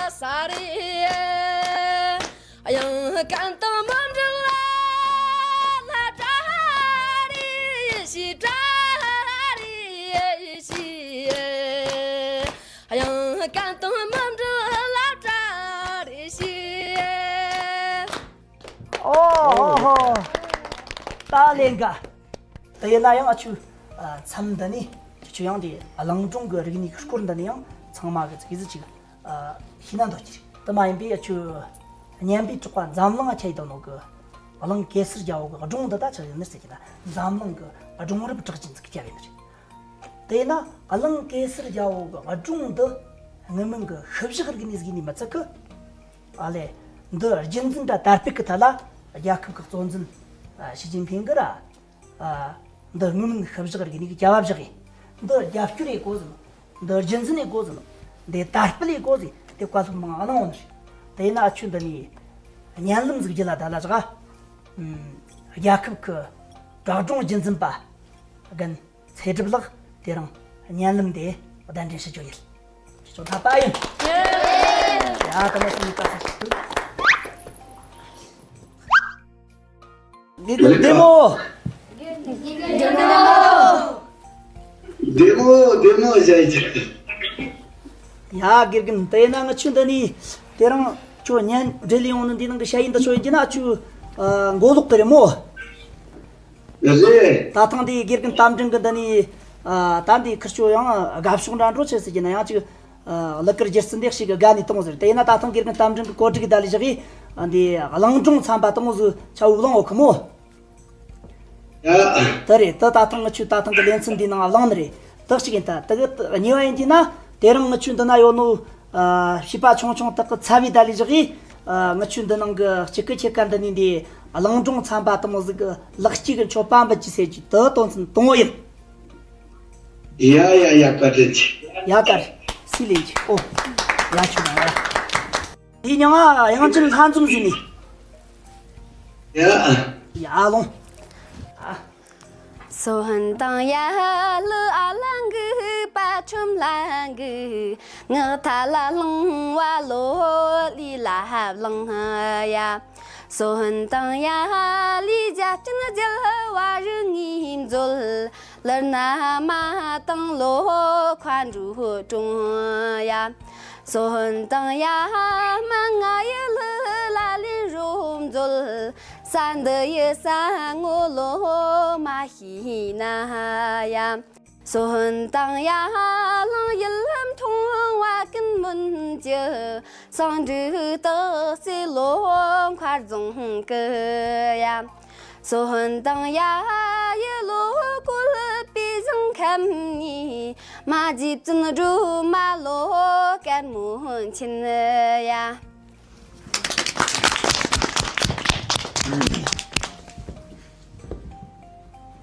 ས་རེད། གཡང་དཀར་དང་མི་འབྲལ་ལ་བཀྲ་རེ་ཤིས། བཀྲ་རེ་ཤིས། གཡང་དཀར་དང་མི་འབྲལ་ལ་བཀྲ་རེ་ཤིས། ཨོ་ཧོ་ཧོ། ད་ལེན་ག། དེ་ཡིན་ན་ཡང་ཨ་ཆུ། ཨ། མཚམས་འདི་ནས་ཁྱོད་ཆོ་ཡང་དེ་གླིང་སྒྲུང་གི་རིག་གནས་ཀྱི་སྐོར་འདི་ནས་ཡང་ཚང་མ་གི་ཚིག་ཟིག་ཅིག་ཨ། ཤེས་ན་འདོད་ཀྱི་རེད། དེ་མ་ཡིན་པའི་ཨ་ཆུ། སྙན་པའི་གྲགས་པ་འཛམ་གླིང་ང་ཁྱབ་ཡི་དང་ནོ་གི་གླིང་གེ་སར་རྒྱལ་པོ་གི་སྒྲུང་འདི་ད་ཆི་ཡིན་ནི་ཟེར་གྱི་ན། འཛམ་གླིང་གི་སྒྲུང་རབ་གྲགས་ཅན་ཟིག་ཁྱབ་ཡིན་ནི་རེད། དེས་ན་གླིང་གེ་སར་རྒྱལ་པོ་གི་སྒྲུང་འདི་སྔ་མོ་གི་ཤུལ་བཞག་རིག་གནས་ཟིག་ནས་མི་ཚད་གི། ཨ་ལས། འདི་རྒྱུན་འཛིན་དང་དར་སྤེལ་གི་ཐད་ལ་རྒྱལ་ཁབ་ཀྱི་གཙོ་འཛིན། ཨ། ཞི་ཅིན་ཕིང་གིས་ར། ཨ། འདི་སྔོན་མའི་ཤུལ་བཞག་རིག་གནས་ཀྱི་རྒྱབ་བ་བཞག་གི། འདི་རྒྱབ་སྐྱོར་ཡེད་དགོས་ཟེར་ནོ། འདི་རྒྱུན་འཛིན་ཡེད་དགོས་ཟེར་ནོ། འདི་དར་སྤེལ་ཡེད་དགོས་ཟེར། དེ་བཀའ་སློབ་མང་གནང་ནི་རེད། དེས་ན་ཨ་ཆུ་འདི་ནས་བརྙན་ལམ་ཟིག་བརྒྱུད་ལ་ད་ལ་བཞག། ཨུམ། རྒྱལ་ཁབ་ཀྱི་གྲགས་སྒྲུང་རྒྱུན་འཛིན་པ་རྒན་ཚེ་སྒྲུབ་ལགས་དེ་རིང་བརྙན་ལམ་དེ་གདན་འདྲེན་ཞུ་རྒྱུ་ཡིན། ཁྱེད་ཚོ་འཐད་པ་ཡིན། ཡ་ད་ལྟ་སུ་ཡིན་པ་ཟེར་ཞིག་ཏུ། བདེ་མོ། བདེ་མོ་བདེ་མོ་ཞེས་བྱ། ཡ་དགེ་རྒན། དེ་ན་ང་ཆུ་འདི་ནས་དེ་རིང་ཁྱོད་བརྙན་འབྲེལ་ཡོང་ནི་འདི་ནང་གི་ཞ་ཡི་འདི་ཆོ་ཡིན་གྱི་ན་ཆུ། ཨ། མགོ་ལོག་གི་རེད་མོ། རེད། ད་ཐེངས་འདི་དགེ་རྒན་རྟ་མགྲིན་གི་འདི་ནས། ཨ། ད་འདི་ཁིར་ཆོ་ཡང་དགའ་ཕྱོགས་འདྲ་འགྲོ་ཆེ་ཟེར་གྱི་ན་ཡང་ཅིག་ཨ། གླུ་གར་སྒྱུ་རྩལ་འདི་ཞིག་གི་དགའ་ནས་གཏོང་ཟེར། དེ་ཡིན་ན་ད་ཐེངས་དགེ་རྒན་རྟ་མགྲིན་གི་གོ་སྒྲིག་གི་ད་ལས་བཞག་གི། ཨ། འདི་གླིང་སྒྲུང་ཚན་པ་དང་བོ་ཟིག་ཆ་བོ་བླངས་ཡོད་གི་མོ། ཡ། དེ་རེད། དེ་ད་ཐེངས་ང་ཆུ་ད་ཐེངས་གི་ལེ་ཚན་འདི་ནང་བླངས་ནི་རེད། དེ་གཅིག་ཡིན། ད་དེ་གི་གཉིས་པ་ཡིན་གྱི་ན་དེ་རིང་ང་ཆུ་འདི་ན་ཡོད་ནོ། ཨ། བྱིས་པ་ཆུང་ཆུང་དག་གི་ཚ་བའི་ད་ལས་བཞག་གི། ཨ། ང་ཆུ་འདི་ནང་གི་གཅིག་གི་ཁྱེད་ཀ་འདི་ནས་འདི་གླིང་སྒྲུང་ཚན་པ་དང་བོ་ཟིག་གི་ལག་སྐྱེས་གི་མཆོད་པ་འབུལ་གྱི་ཟེར་གྱི་དེ་དོན་ཚན་དང་བོ་ཡིན། ཡ་ཡ་ཡ། བཀའ་དྲིན་ཆེ། ཡ་ཀར། སི་ལེ་ཇི། ཨོ། ཡ་ཆུ་ན་ཡ། དེ་མྱིང་ང་དབྱངས་ཅན་ལྷ་འཛོམས་ཟེར་ནི། ཡ། ཡ་ལོང་། ཨ། སོན་དང་ཡ་ལུ་ཨ་ལ་འགུ་པ་ཆུམ་ལ་འགུ། ངག་ཐ་ལ་ལང་བ་ལོ་ལི་ལ་ལང་ཡ། སོན་དང་ཡ་ལི་རྒྱ་ཅན་རྒྱལ་བ་རི་ངི་མཛོད། ལར་ན་མ་དང་ལོ་ཁ་འབྲུ་གྲོང་ཡ། སོན་དང་ཡ་མ་ང་ཡི་ལི་ལ་ལི་རོ་མཛོད། ས་འདི་ཡི་ས་ངོ་ལོ་མ་ཤི་ན་ཡ། སོན་དང་ཡ་ལང་ཡུལ་ལམ་མཐོང་བ་ཀུན་མུན་གྱི། སང་འབྲུག་སྟག་རྩེ་ལོ་མཁར་རྫོང་གི་ཡ། སོན་དང་ཡ་ཡི་ལོ་བཀོད་པའི་ཞིང་ཁམས་ནས། མ་རྗེ་བཙུན་སྒྲོལ་མ་ལོ་དཀར་མོ་ཆེན་ཡ།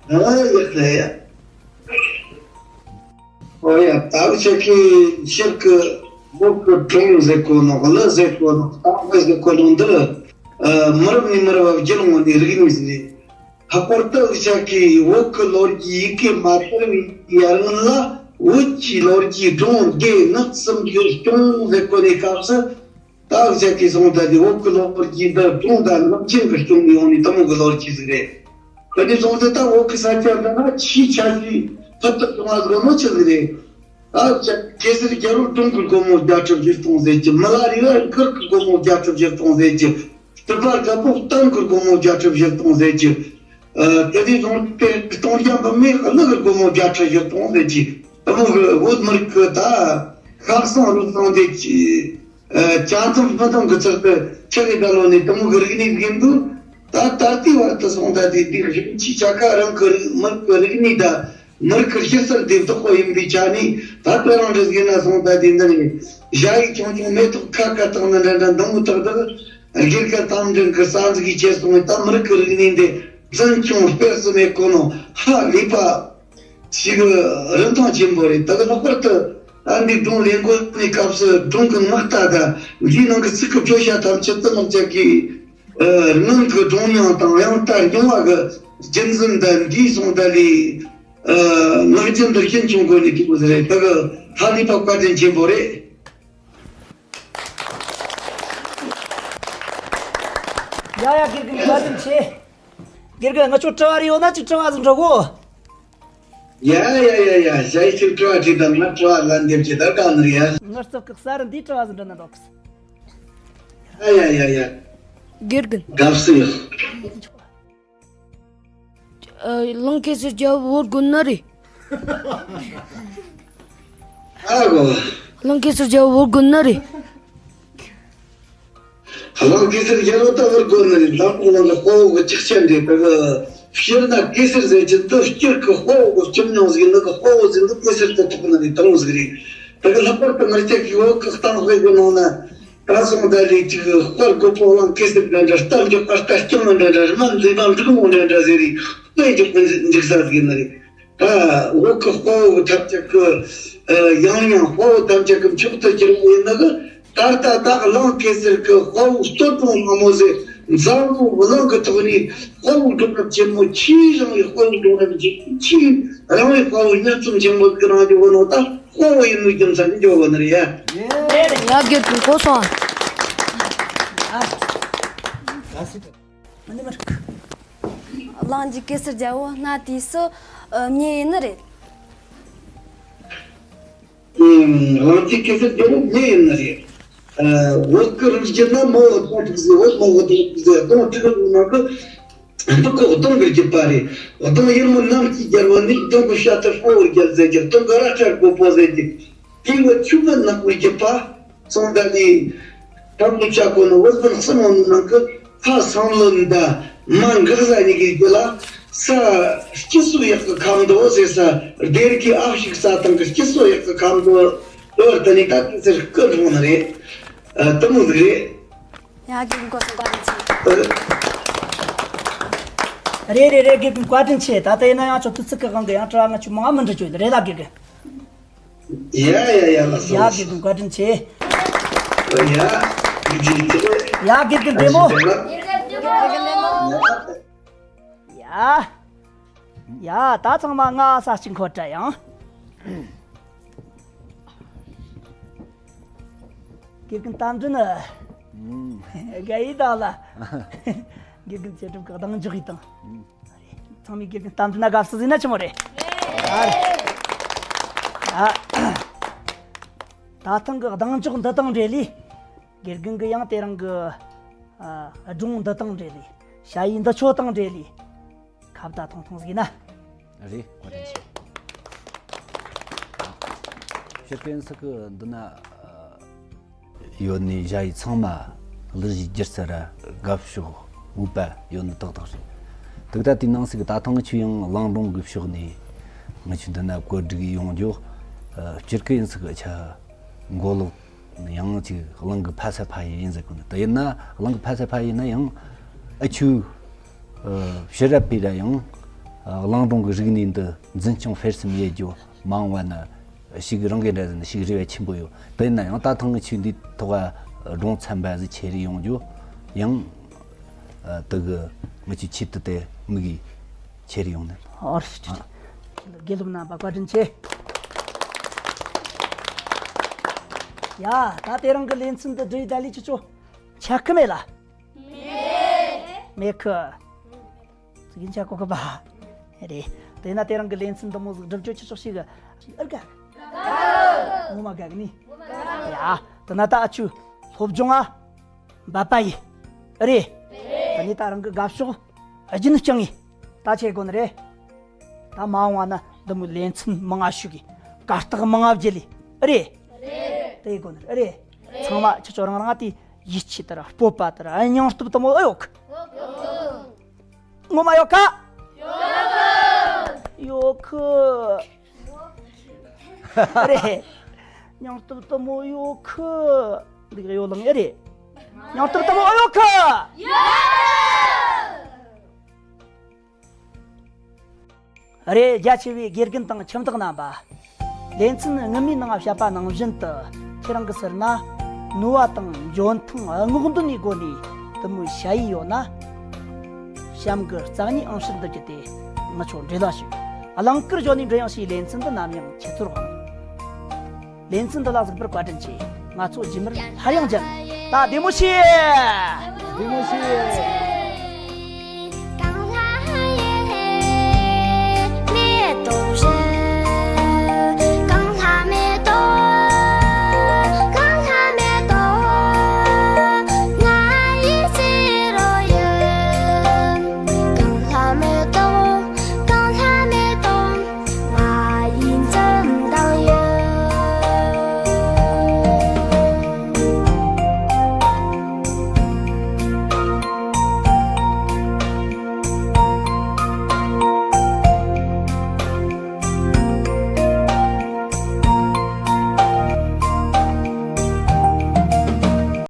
ཨ་ཡག་ལེ་ཡ། ཨོ་ཡ། ད་བྱེད་ཀྱི་ཕྱིར་གི་བོད་ཀྱི་སྒྲུང་ཟེར་གོ་ནོ། གླུ་ཟེར་གོ་ནོ། གཏམ་དཔེ་ཟེར་གོ་ནོ་འདི། ཨ། མི་རབས་ནས་མི་རབས་བརྒྱུད་ཡོང་ནི་རིག་གནས་ཟིག་རེད། ལྷག་པར་དུ་བྱེད་ཀྱི་བོད་ཀྱི་ལོ་རྒྱུས་ཡི་གེ་མ་དར་བའི་སྔོན་ལ། བོད་ཀྱི་ལོ་རྒྱུས་སྒྲུང་སྡེ་སྣ་གསུམ་གྱི་སྐྱོང་ཟེར་གོ་ནི་སྐབས་སུ། ད་བྱེད་ཀྱི་སོང་ད་དེ་བོད་ཀྱི་ལོ་རྒྱུས་འདི་སྒྲུང་དང་ངག་རྒྱུན་གྱི་སྐྱོང་ཡོང་ནི་དེ་མོ་གི་ལོ་རྒྱུས་ཟིག་རེད། དེ་ནས་བཟུང་སྟེ་ད་བོད་ཀྱི་ས་ཆ་འདི་ན་ཆེས་ཆ་ཤས་ཕུལ་དུ་བྱུང་བ་ཟིག་ནོ་ཆི་ཟིག་རེད། ད་བྱེད་གེ་སར་རྒྱལ་པོ་སྒྲུང་གི་སྒོ་མོ་བརྒྱ་ཁྲི་བཞི་སྟོང་ཟེར་གྱི། མི་ལ་རས་པ་མགུར་གི་སྒོ་མོ་བརྒྱ་ཁྲི་བཞི་སྟོང་ཟེར་གྱི། སྲིད་པ་རྒད་པོ་གཏམ་གྱི་སྒོ་མོ་བརྒྱ་ཁྲི་བཞི་སྟོང་ཟེར་གྱི། ཨ། དེ་ནས་བཟུང་སྟེ་སྟོང་རྒྱལ་འབུམ་མའི་གླུ་གི་སྒོ་མོ་བརྒྱ་ཁྲི་བཞི་སྟོང་ཟེར་གྱི། དེ་མོ་གི་བོད་མི་རིགས་ཀྱི་ད་ཤ་གསོན་རུས་གསོན་དེ་ཅི། ཨ། ཅ་མཚམས་མི་མཐུན་གི་ཚུལ་དུ་ཆགས་ཡི་ད་ལོ་ནས་དེ་མོ་གི་རིག་གནས་ཟིག་འདུག། ད་ད་ལྟའི་བར་དུ་སོང་ད་དེ་དེ་གཞུང་ཆེ་ཆ་ཁ་རང་གི་རིག་མི་རིགས་ཀྱི་རིག་གནས་ད་མི་རིགས་ཀྱི་སྤྱི་སྲོལ་དེ་བདག་པོ་ཡིན་པའི་ཆ་ནས། ད་དེ་རང་རེ་ཟིག་ན་སོང་ད་དེ་འདི་ནས་ཞ་ཡི་ཆུང་ཆུང་མེ་ཏོག་ཁ་ཁ་བཏགས་ནི་འདྲ་འདྲ་འདི་མོ་ཏག་ཏག་དགེ་རྒན་རྟ་མགྲིན་གྱི་གསར་འཛུགས་ཀྱིས་བྱས་སོང་བས། ད་མི་རིགས་ཀྱི་རིག་གནས་འདི་འཛིན་སྐྱོང་སྤེལ་གསུམ་ཡེད་གོ་ནོ་ཧ་ལས་པ་ཞིག་རིན་ཐང་ཆེན་པོ་རེད། ད་གི་ལྷག་པར་དུ་ཨ་འདི་སྒྲུང་ལེན་གོ་ནི་སྐབས་སུ་སྒྲུང་གི་ངག་རྟ་དང་འདིའི་ནང་གི་ཚིག་གི་བརྗོད་བྱ་ཐམས་ཅད་དུ་ནག་ཅག་གིས། ཨ། སྔོན་གྱི་སྒྲུང་དབྱངས་དང་དབྱངས་རྟ་རྙིང་བ་གི་རྒྱུན་འཛིན་དང་འདིའི་སོང་ད་ལས། ཨ། ངག་རྒྱུན་འདི་རྒྱུན་འཁྱོངས་དགོས་ནི་དེ་མོ་ཟིག་རེད། ད་གི་ཧ་ལས་པ་བཀའ་དྲིན་ཆེན་པོ་རེད། ཡ་ཡ། དགེ་རྒན་བཀའ་དྲིན་ཆེ། དགེ་རྒན་ང་ཚོ་དྲི་བ་རེ་ཡོད་ན་ཅིག་དྲི་བ་ཟིག་འདྲི་གོ། ཡ་ཡ་ཡ་ཡ། ཞ་ཡི་ཅིག་དྲི་བ་དྲིས་དང་། ང་དྲི་བ་ལན་འདེབས་ཀྱི་ད་གང་ནི་ཡ། ངར་རྩིབ་ཀྱི་གསར་འདིའི་དྲི་བ་ཟིག་འདྲི་ན་འདོད་གི། ཡ་ཡ་ཡ་ཡ། དགེ་རྒན། དགའ་བསུ་ཡོད། ཨ། གླང་གེ་སར་རྒྱལ་པོ་བོར་དགོས་ནི་རེད། ཨ་གོ། གླང་གེ་སར་རྒྱལ་པོ་བོར་དགོས་ནི་རེད། གླང་གེ་སར་རྒྱལ་པོ་ད་བོར་དགོས་ནི་རེད། འཛམ་བུ་གླིང་གི་དཔའ་བོ་གི་ལྕགས་ཅན་རེད། ད་གི་སྤྱིར་ན་གེ་སར་ཟེར་གྱི་འདི་སྤྱིར་གི་དཔའ་བོ་གི་སྐྱོབ་མྱོང་ཟིག་ནི་གི། དཔའ་བོ་ཟིག་འདི་གེ་སར་དུ་ཐོགས་ནི་རེད། དེ་མོ་ཟིག་རེད། ད་གི་ལྷག་པར་དུ་ང་ཅག་གི་བོད་གི་གཏམ་དཔེ་གི་ནང་ན། ད་སོང་ད་ལས་ཅིག་དཔའ་རྒོད་པོ་གླང་གེ་སར་འདྲ་འདྲ། རྟ་མགྱོགས་པ་རྟ་རྐྱང་འདྲ་འདྲ། རྨ་འཛིན་པ་འབྲུག་མོ་འདྲ་འདྲ་ཟེར་རེ་དཔེ་འཇོག་གི་འཇུག་ས་ཟིག་ཡིན་ནི་རེད། ད་བོད་ཀྱི་དཔའ་བོ་ཐམས་ཅད་ཀྱི། ཨ། ཡང་ཡང་དཔའ་བོ་ཐམས་ཅད་ཀྱི་མཆོག་ཏུ་གྱུར་པ་ཡིན་ནི་གི། ད་ལྟ་ད་གླང་གེ་སར་གྱི་དཔའ་བོ་སྟོད་གྲོང་དམའ་མོ་ཟེར། འཛམ་བུ་གླིང་གི་ཐོག་ནས་དཔའ་བོ་སྒྲུང་རབས་ཆེན་མོ། ཆེས་རིང་བའི་དཔའ་བོ་སྒྲུང་རབས་ཆེ། ཆེས་རིང་བའི་དཔའ་བོ་གཉེར་ཚོམས་ཆེན་མོ་ཟིག་གི་ནང་འཇོག་གོ་ནོ་ད། དཔའ་བོ་ཡིན་ནོ་རྒྱུ་མཚན་འཇོག་གོ་ནི་རེད་ཡ། ཡ། དགེ་རྒན་གོ་སོང་། ཨ། ཨ་སི། ཨ་ནི་མ་རིག། གླང་རྗེ་གེ་སར་རྒྱལ་པོ་གནའ་དུས་སུ། ཨ། མྱི་ཡིན་ནི་རེད། ཨུམ། གླང་རྗེ་གེ་སར་རྒྱལ་པོ་མྱི་ཡིན་ནི་རེད། ཨ། བོད་ཀྱི་རིགས་རྒྱུད་ན་མི་བོ་སྟོང་ཕྲུགས་ཟེར། བོད་མི་བོ་སྟོང་ཕྲུགས་ཟེར། སྟོང་ཕྲུགས་ཀྱི་ནང་གི། འདི་ཀོ་གདོང་གི་རྒྱུད་པ་རེད། གདོང་ཡུལ་མི་ནམ་མཁའི་རྒྱལ་པོ་ནས། གདོང་གི་བྱ་ཐབས་དཔའ་བོ་རྒྱལ་ཟེར་གྱི། གདོང་གི་རྭ་ཅོ་རྒོད་པོ་ཟེར་གྱི། དེ་བོ་ཆུ་བོ་ནག་པོའི་རྒྱུད་པ། སོང་ད་ནི་ཐམ་དུ་བྱ་གོ་ནི་བོད་བོན་གསུམ་པོ་ནང་གི། ཕ་སང་ལོ་མདའ། མ་འགག་བཟའ་གཉིས་ཀྱི་རྒྱུད་ལ། ས་སྐྱིད་སོ་གཡག་གི་ཁ་མདོ་ཟེར་ས། སྡེ་དགེ་ཨ་ཕྱུག་རྩྭ་ཐང་གི་སྐྱིད་སོ་གཡག་གི་ཁ་མདོ། ཨོ་ད་ནི་ད་དེ་ཟེར་སྐུ་འཁྲུངས་ནི་རེད། ཨ། དེ་མོ་ཟིག་རེད། ཡ། དགེ་རྒན་གོ་སོང་། བཀའ་དྲིན་ཆེ། རེད་རེད་རེད། དགེ་རྒན་བཀའ་དྲིན་ཆེ། ད་ལྟ་ཡིན་ན་ཡང་ཁྱོད་དུས་ཚིགས་ཀྱི་དབང་གིས་ཡང་དྲི་བ་ང་ཆུ་མང་མི་འདྲི་རྒྱུ་རེད་ལ་དགེ་རྒན། ཡ་ཡ་ཡ། ལགས་སོ། ཡ། དགེ་རྒན་བཀའ་དྲིན་ཆེ། ཡ། དགེ་རྒན་ཆེ། ཡ། དགེ་རྒན་བདེ་མོ། ཡ། ཡ། ད་ཚང་མ་ང་ས་གཅིག་འཁོར་དྲ་ཡང་། དགེ་རྒན་རྟ་མགྲིན་ཨ། ཨུམ། དགའ་ཡི་ད་ལ། དགེ་རྒན་ཚེ་སྒྲུབ་ཀྱི་གདེང་འཇོག་ཡི་དང་། ཨུམ། ཚང་མས་དགེ་རྒན་རྟ་མགྲིན་ན་དགའ་བསུ་ཟིན་ན་ཆི་མོ་རེད། ཨ་རེད། ཨ། ད་ཐེངས་ཀྱི་གདེང་འཇོག་འདི་དང་འབྲེལ་ལས། དགེ་རྒན་གྱི་ཡང་དེ་རིང་གི། ཨ། སྒྲུང་འདི་དང་འབྲེལ་ལས། ཞ་ཡི་འདི་ཆོ་དང་འབྲེལ་ལས། ཁ་བརྡ་ཐུང་ཐུང་ཟིག་ཡིན་ན། རེད། བཀའ་དྲིན་ཆེ། ཕྱིར་དཔེ་ཟིག་གི་འདི་ན། ཨ། ཡོད་ནི་ཞ་ཡི་ཚང་མ་གླུ་གཞས་སྒྱུ་རྩལ་ར་དགའ་ཕྱོགས་འོས་པ་ཡོད་ནི་ཏག་ཏག་རེད། དེ་ད་དེའི་ནང་ཟིག་ད་ཐེངས་ང་ཆོ་ཡང་གླིང་སྒྲུང་གི་ཕྱོགས་ནས་ང་ཆོ་འདི་ན་བཀོད་སྒྲིག་ཡོང་རྒྱུ། ཨ། སྤྱིར་གི་ཡིན་ཟིག་གི་ཆ་མགོ་ལོག་ཡང་ཅིག་གླིང་གི་ཕ་ས་ཕ་ཡུལ་ཡིན་ཟེར་གོ་ནི། དེ་ཡིན་ན་གླིང་གི་ཕ་ས་ཕ་ཡུལ་ན་ཡང་ཨ་ཆོ། ཨ། ཕྱི་རབས་པས་ར་ཡང་། ཨ། གླིང་སྒྲུང་གི་རིག་གནས་འདི་འཛིན་སྐྱོང་སྤེལ་གསུམ་ཡེད་རྒྱུ་མ་འོངས་པ་ན་ཞིག་རང་གི་འདྲ་ཟིག་ན་ཞིག་རེ་བ་ཆེན་པོ་ཡོད། དེ་ཡིན་ན་ཡང་ད་ཐེངས་ང་ཆོ་འདི་ཐོག་ག་སྒྲུང་ཚན་པ་ཟིག་ཁྱེར་ཡོང་རྒྱུ་ཡང་། ཨ། དེ་གི་ང་ཆོ་ཆེད་དུ་དེ་དམིགས་ཡེད་ཁྱེར་ཡོང་ནི། ཨོ། དགེ་སློབ་རྣམ་པ་བཀའ་དྲིན་ཆེ། ཡ། ད་དེ་རིང་གི་ལེ་ཚན་འདི་འགྲུབ་ཡི་ད་ལས་ཁྱེད་ཆོ་ཆགས་ཀི་མེད་ལ། མེད་ཁི། ཚིག་ཡིན་ཆ་གོ་གི་པ། རེད། དེ་ན་དེ་རིང་གི་ལེ་ཚན་འདི་མོ་ཟིག་སྒྲུབ་རྒྱུ་ཁྱེད་ཆོ་ཞིག་གི་ཨར་ག་ངོ་མ་དགའ་གི་ནི། ཡ། དེ་ན་ད་ཨ་ཆུ་སློབ་སྦྱོང་ང་འབད་པ་ཡིན། རེད། དེ་ནས་ད་རང་གི་དགའ་ཕྱོགས་རྒྱུན་བསྐྱངས་ངེ་ད་ཆེ་དགོ་ནི་རེད། ད་མ་འོངས་པ་ན་འདི་མོ་ལེ་ཚན་མང་ང་ཞུགས་གི། གར་སྟེགས་མང་ང་བརྒྱུད་ལེ། རེད། དེ་དགོ་ནི་རེད། ཚང་མ་ཁྱེད་ཆོ་རང་རང་ང་དེ་ཡིད་ཆེས་དེ་ར་སྤོབས་པ་དེ་ར་སྙིང་སྟོབས་དེ་མོ་ཨེ་ཡོད་གི། ངོ་མ་ཡོད་ཁ། ཡོད་ཁི། རེད། སྙིང་སྟོབས་དེ་མོ་ཡོད་ཁི། འདི་ག་ཡོད་ལང་ཨེ་རེད། སྙིང་སྟོབས་དེ་མོ་ཨེ་ཡོད་ཁི། རེད། རྒྱ་ཆེ་བའི་དགེ་རྒན་དང་ཁྱིམ་བདག་རྣམ་པ། ལེ་ཚན་སྔོན་མའི་ནང་བཤད་པ་ནང་བཞིན་དུ་ཁྱེད་རང་གི་ཟུར་ན་ནུས་པ་དང་འཇོན་ཐང་སྔོག་འདོན་ནས་སྒོ་ནས་དེ་མོའི་ཞ་ཡི་ཡོད་ན། གཤམ་གྱི་རྩ་བ་ཉིད་ཨང་ཤུལ་འདི་བརྒྱུད་དེ་ང་ཆོ་འབྲེལ་བ་ཞུ། རླངས་འཁོར་བཞོན་ནས་འགྲོ་ཡང་ཞེས་ལེ་ཚན་འདི་ནམ་ཡང་ཁྱེད་ཚོར་དབང་། ལེ་ཚན་འདི་ལ་གཟིགས་པར་བཀའ་དྲིན་ཆེ། ང་ཚོ་རྗེས་མར་སླར་ཡང་མཇལ། ད་བདེ་མོ་བྱོས། བདེ་མོ་བྱོས།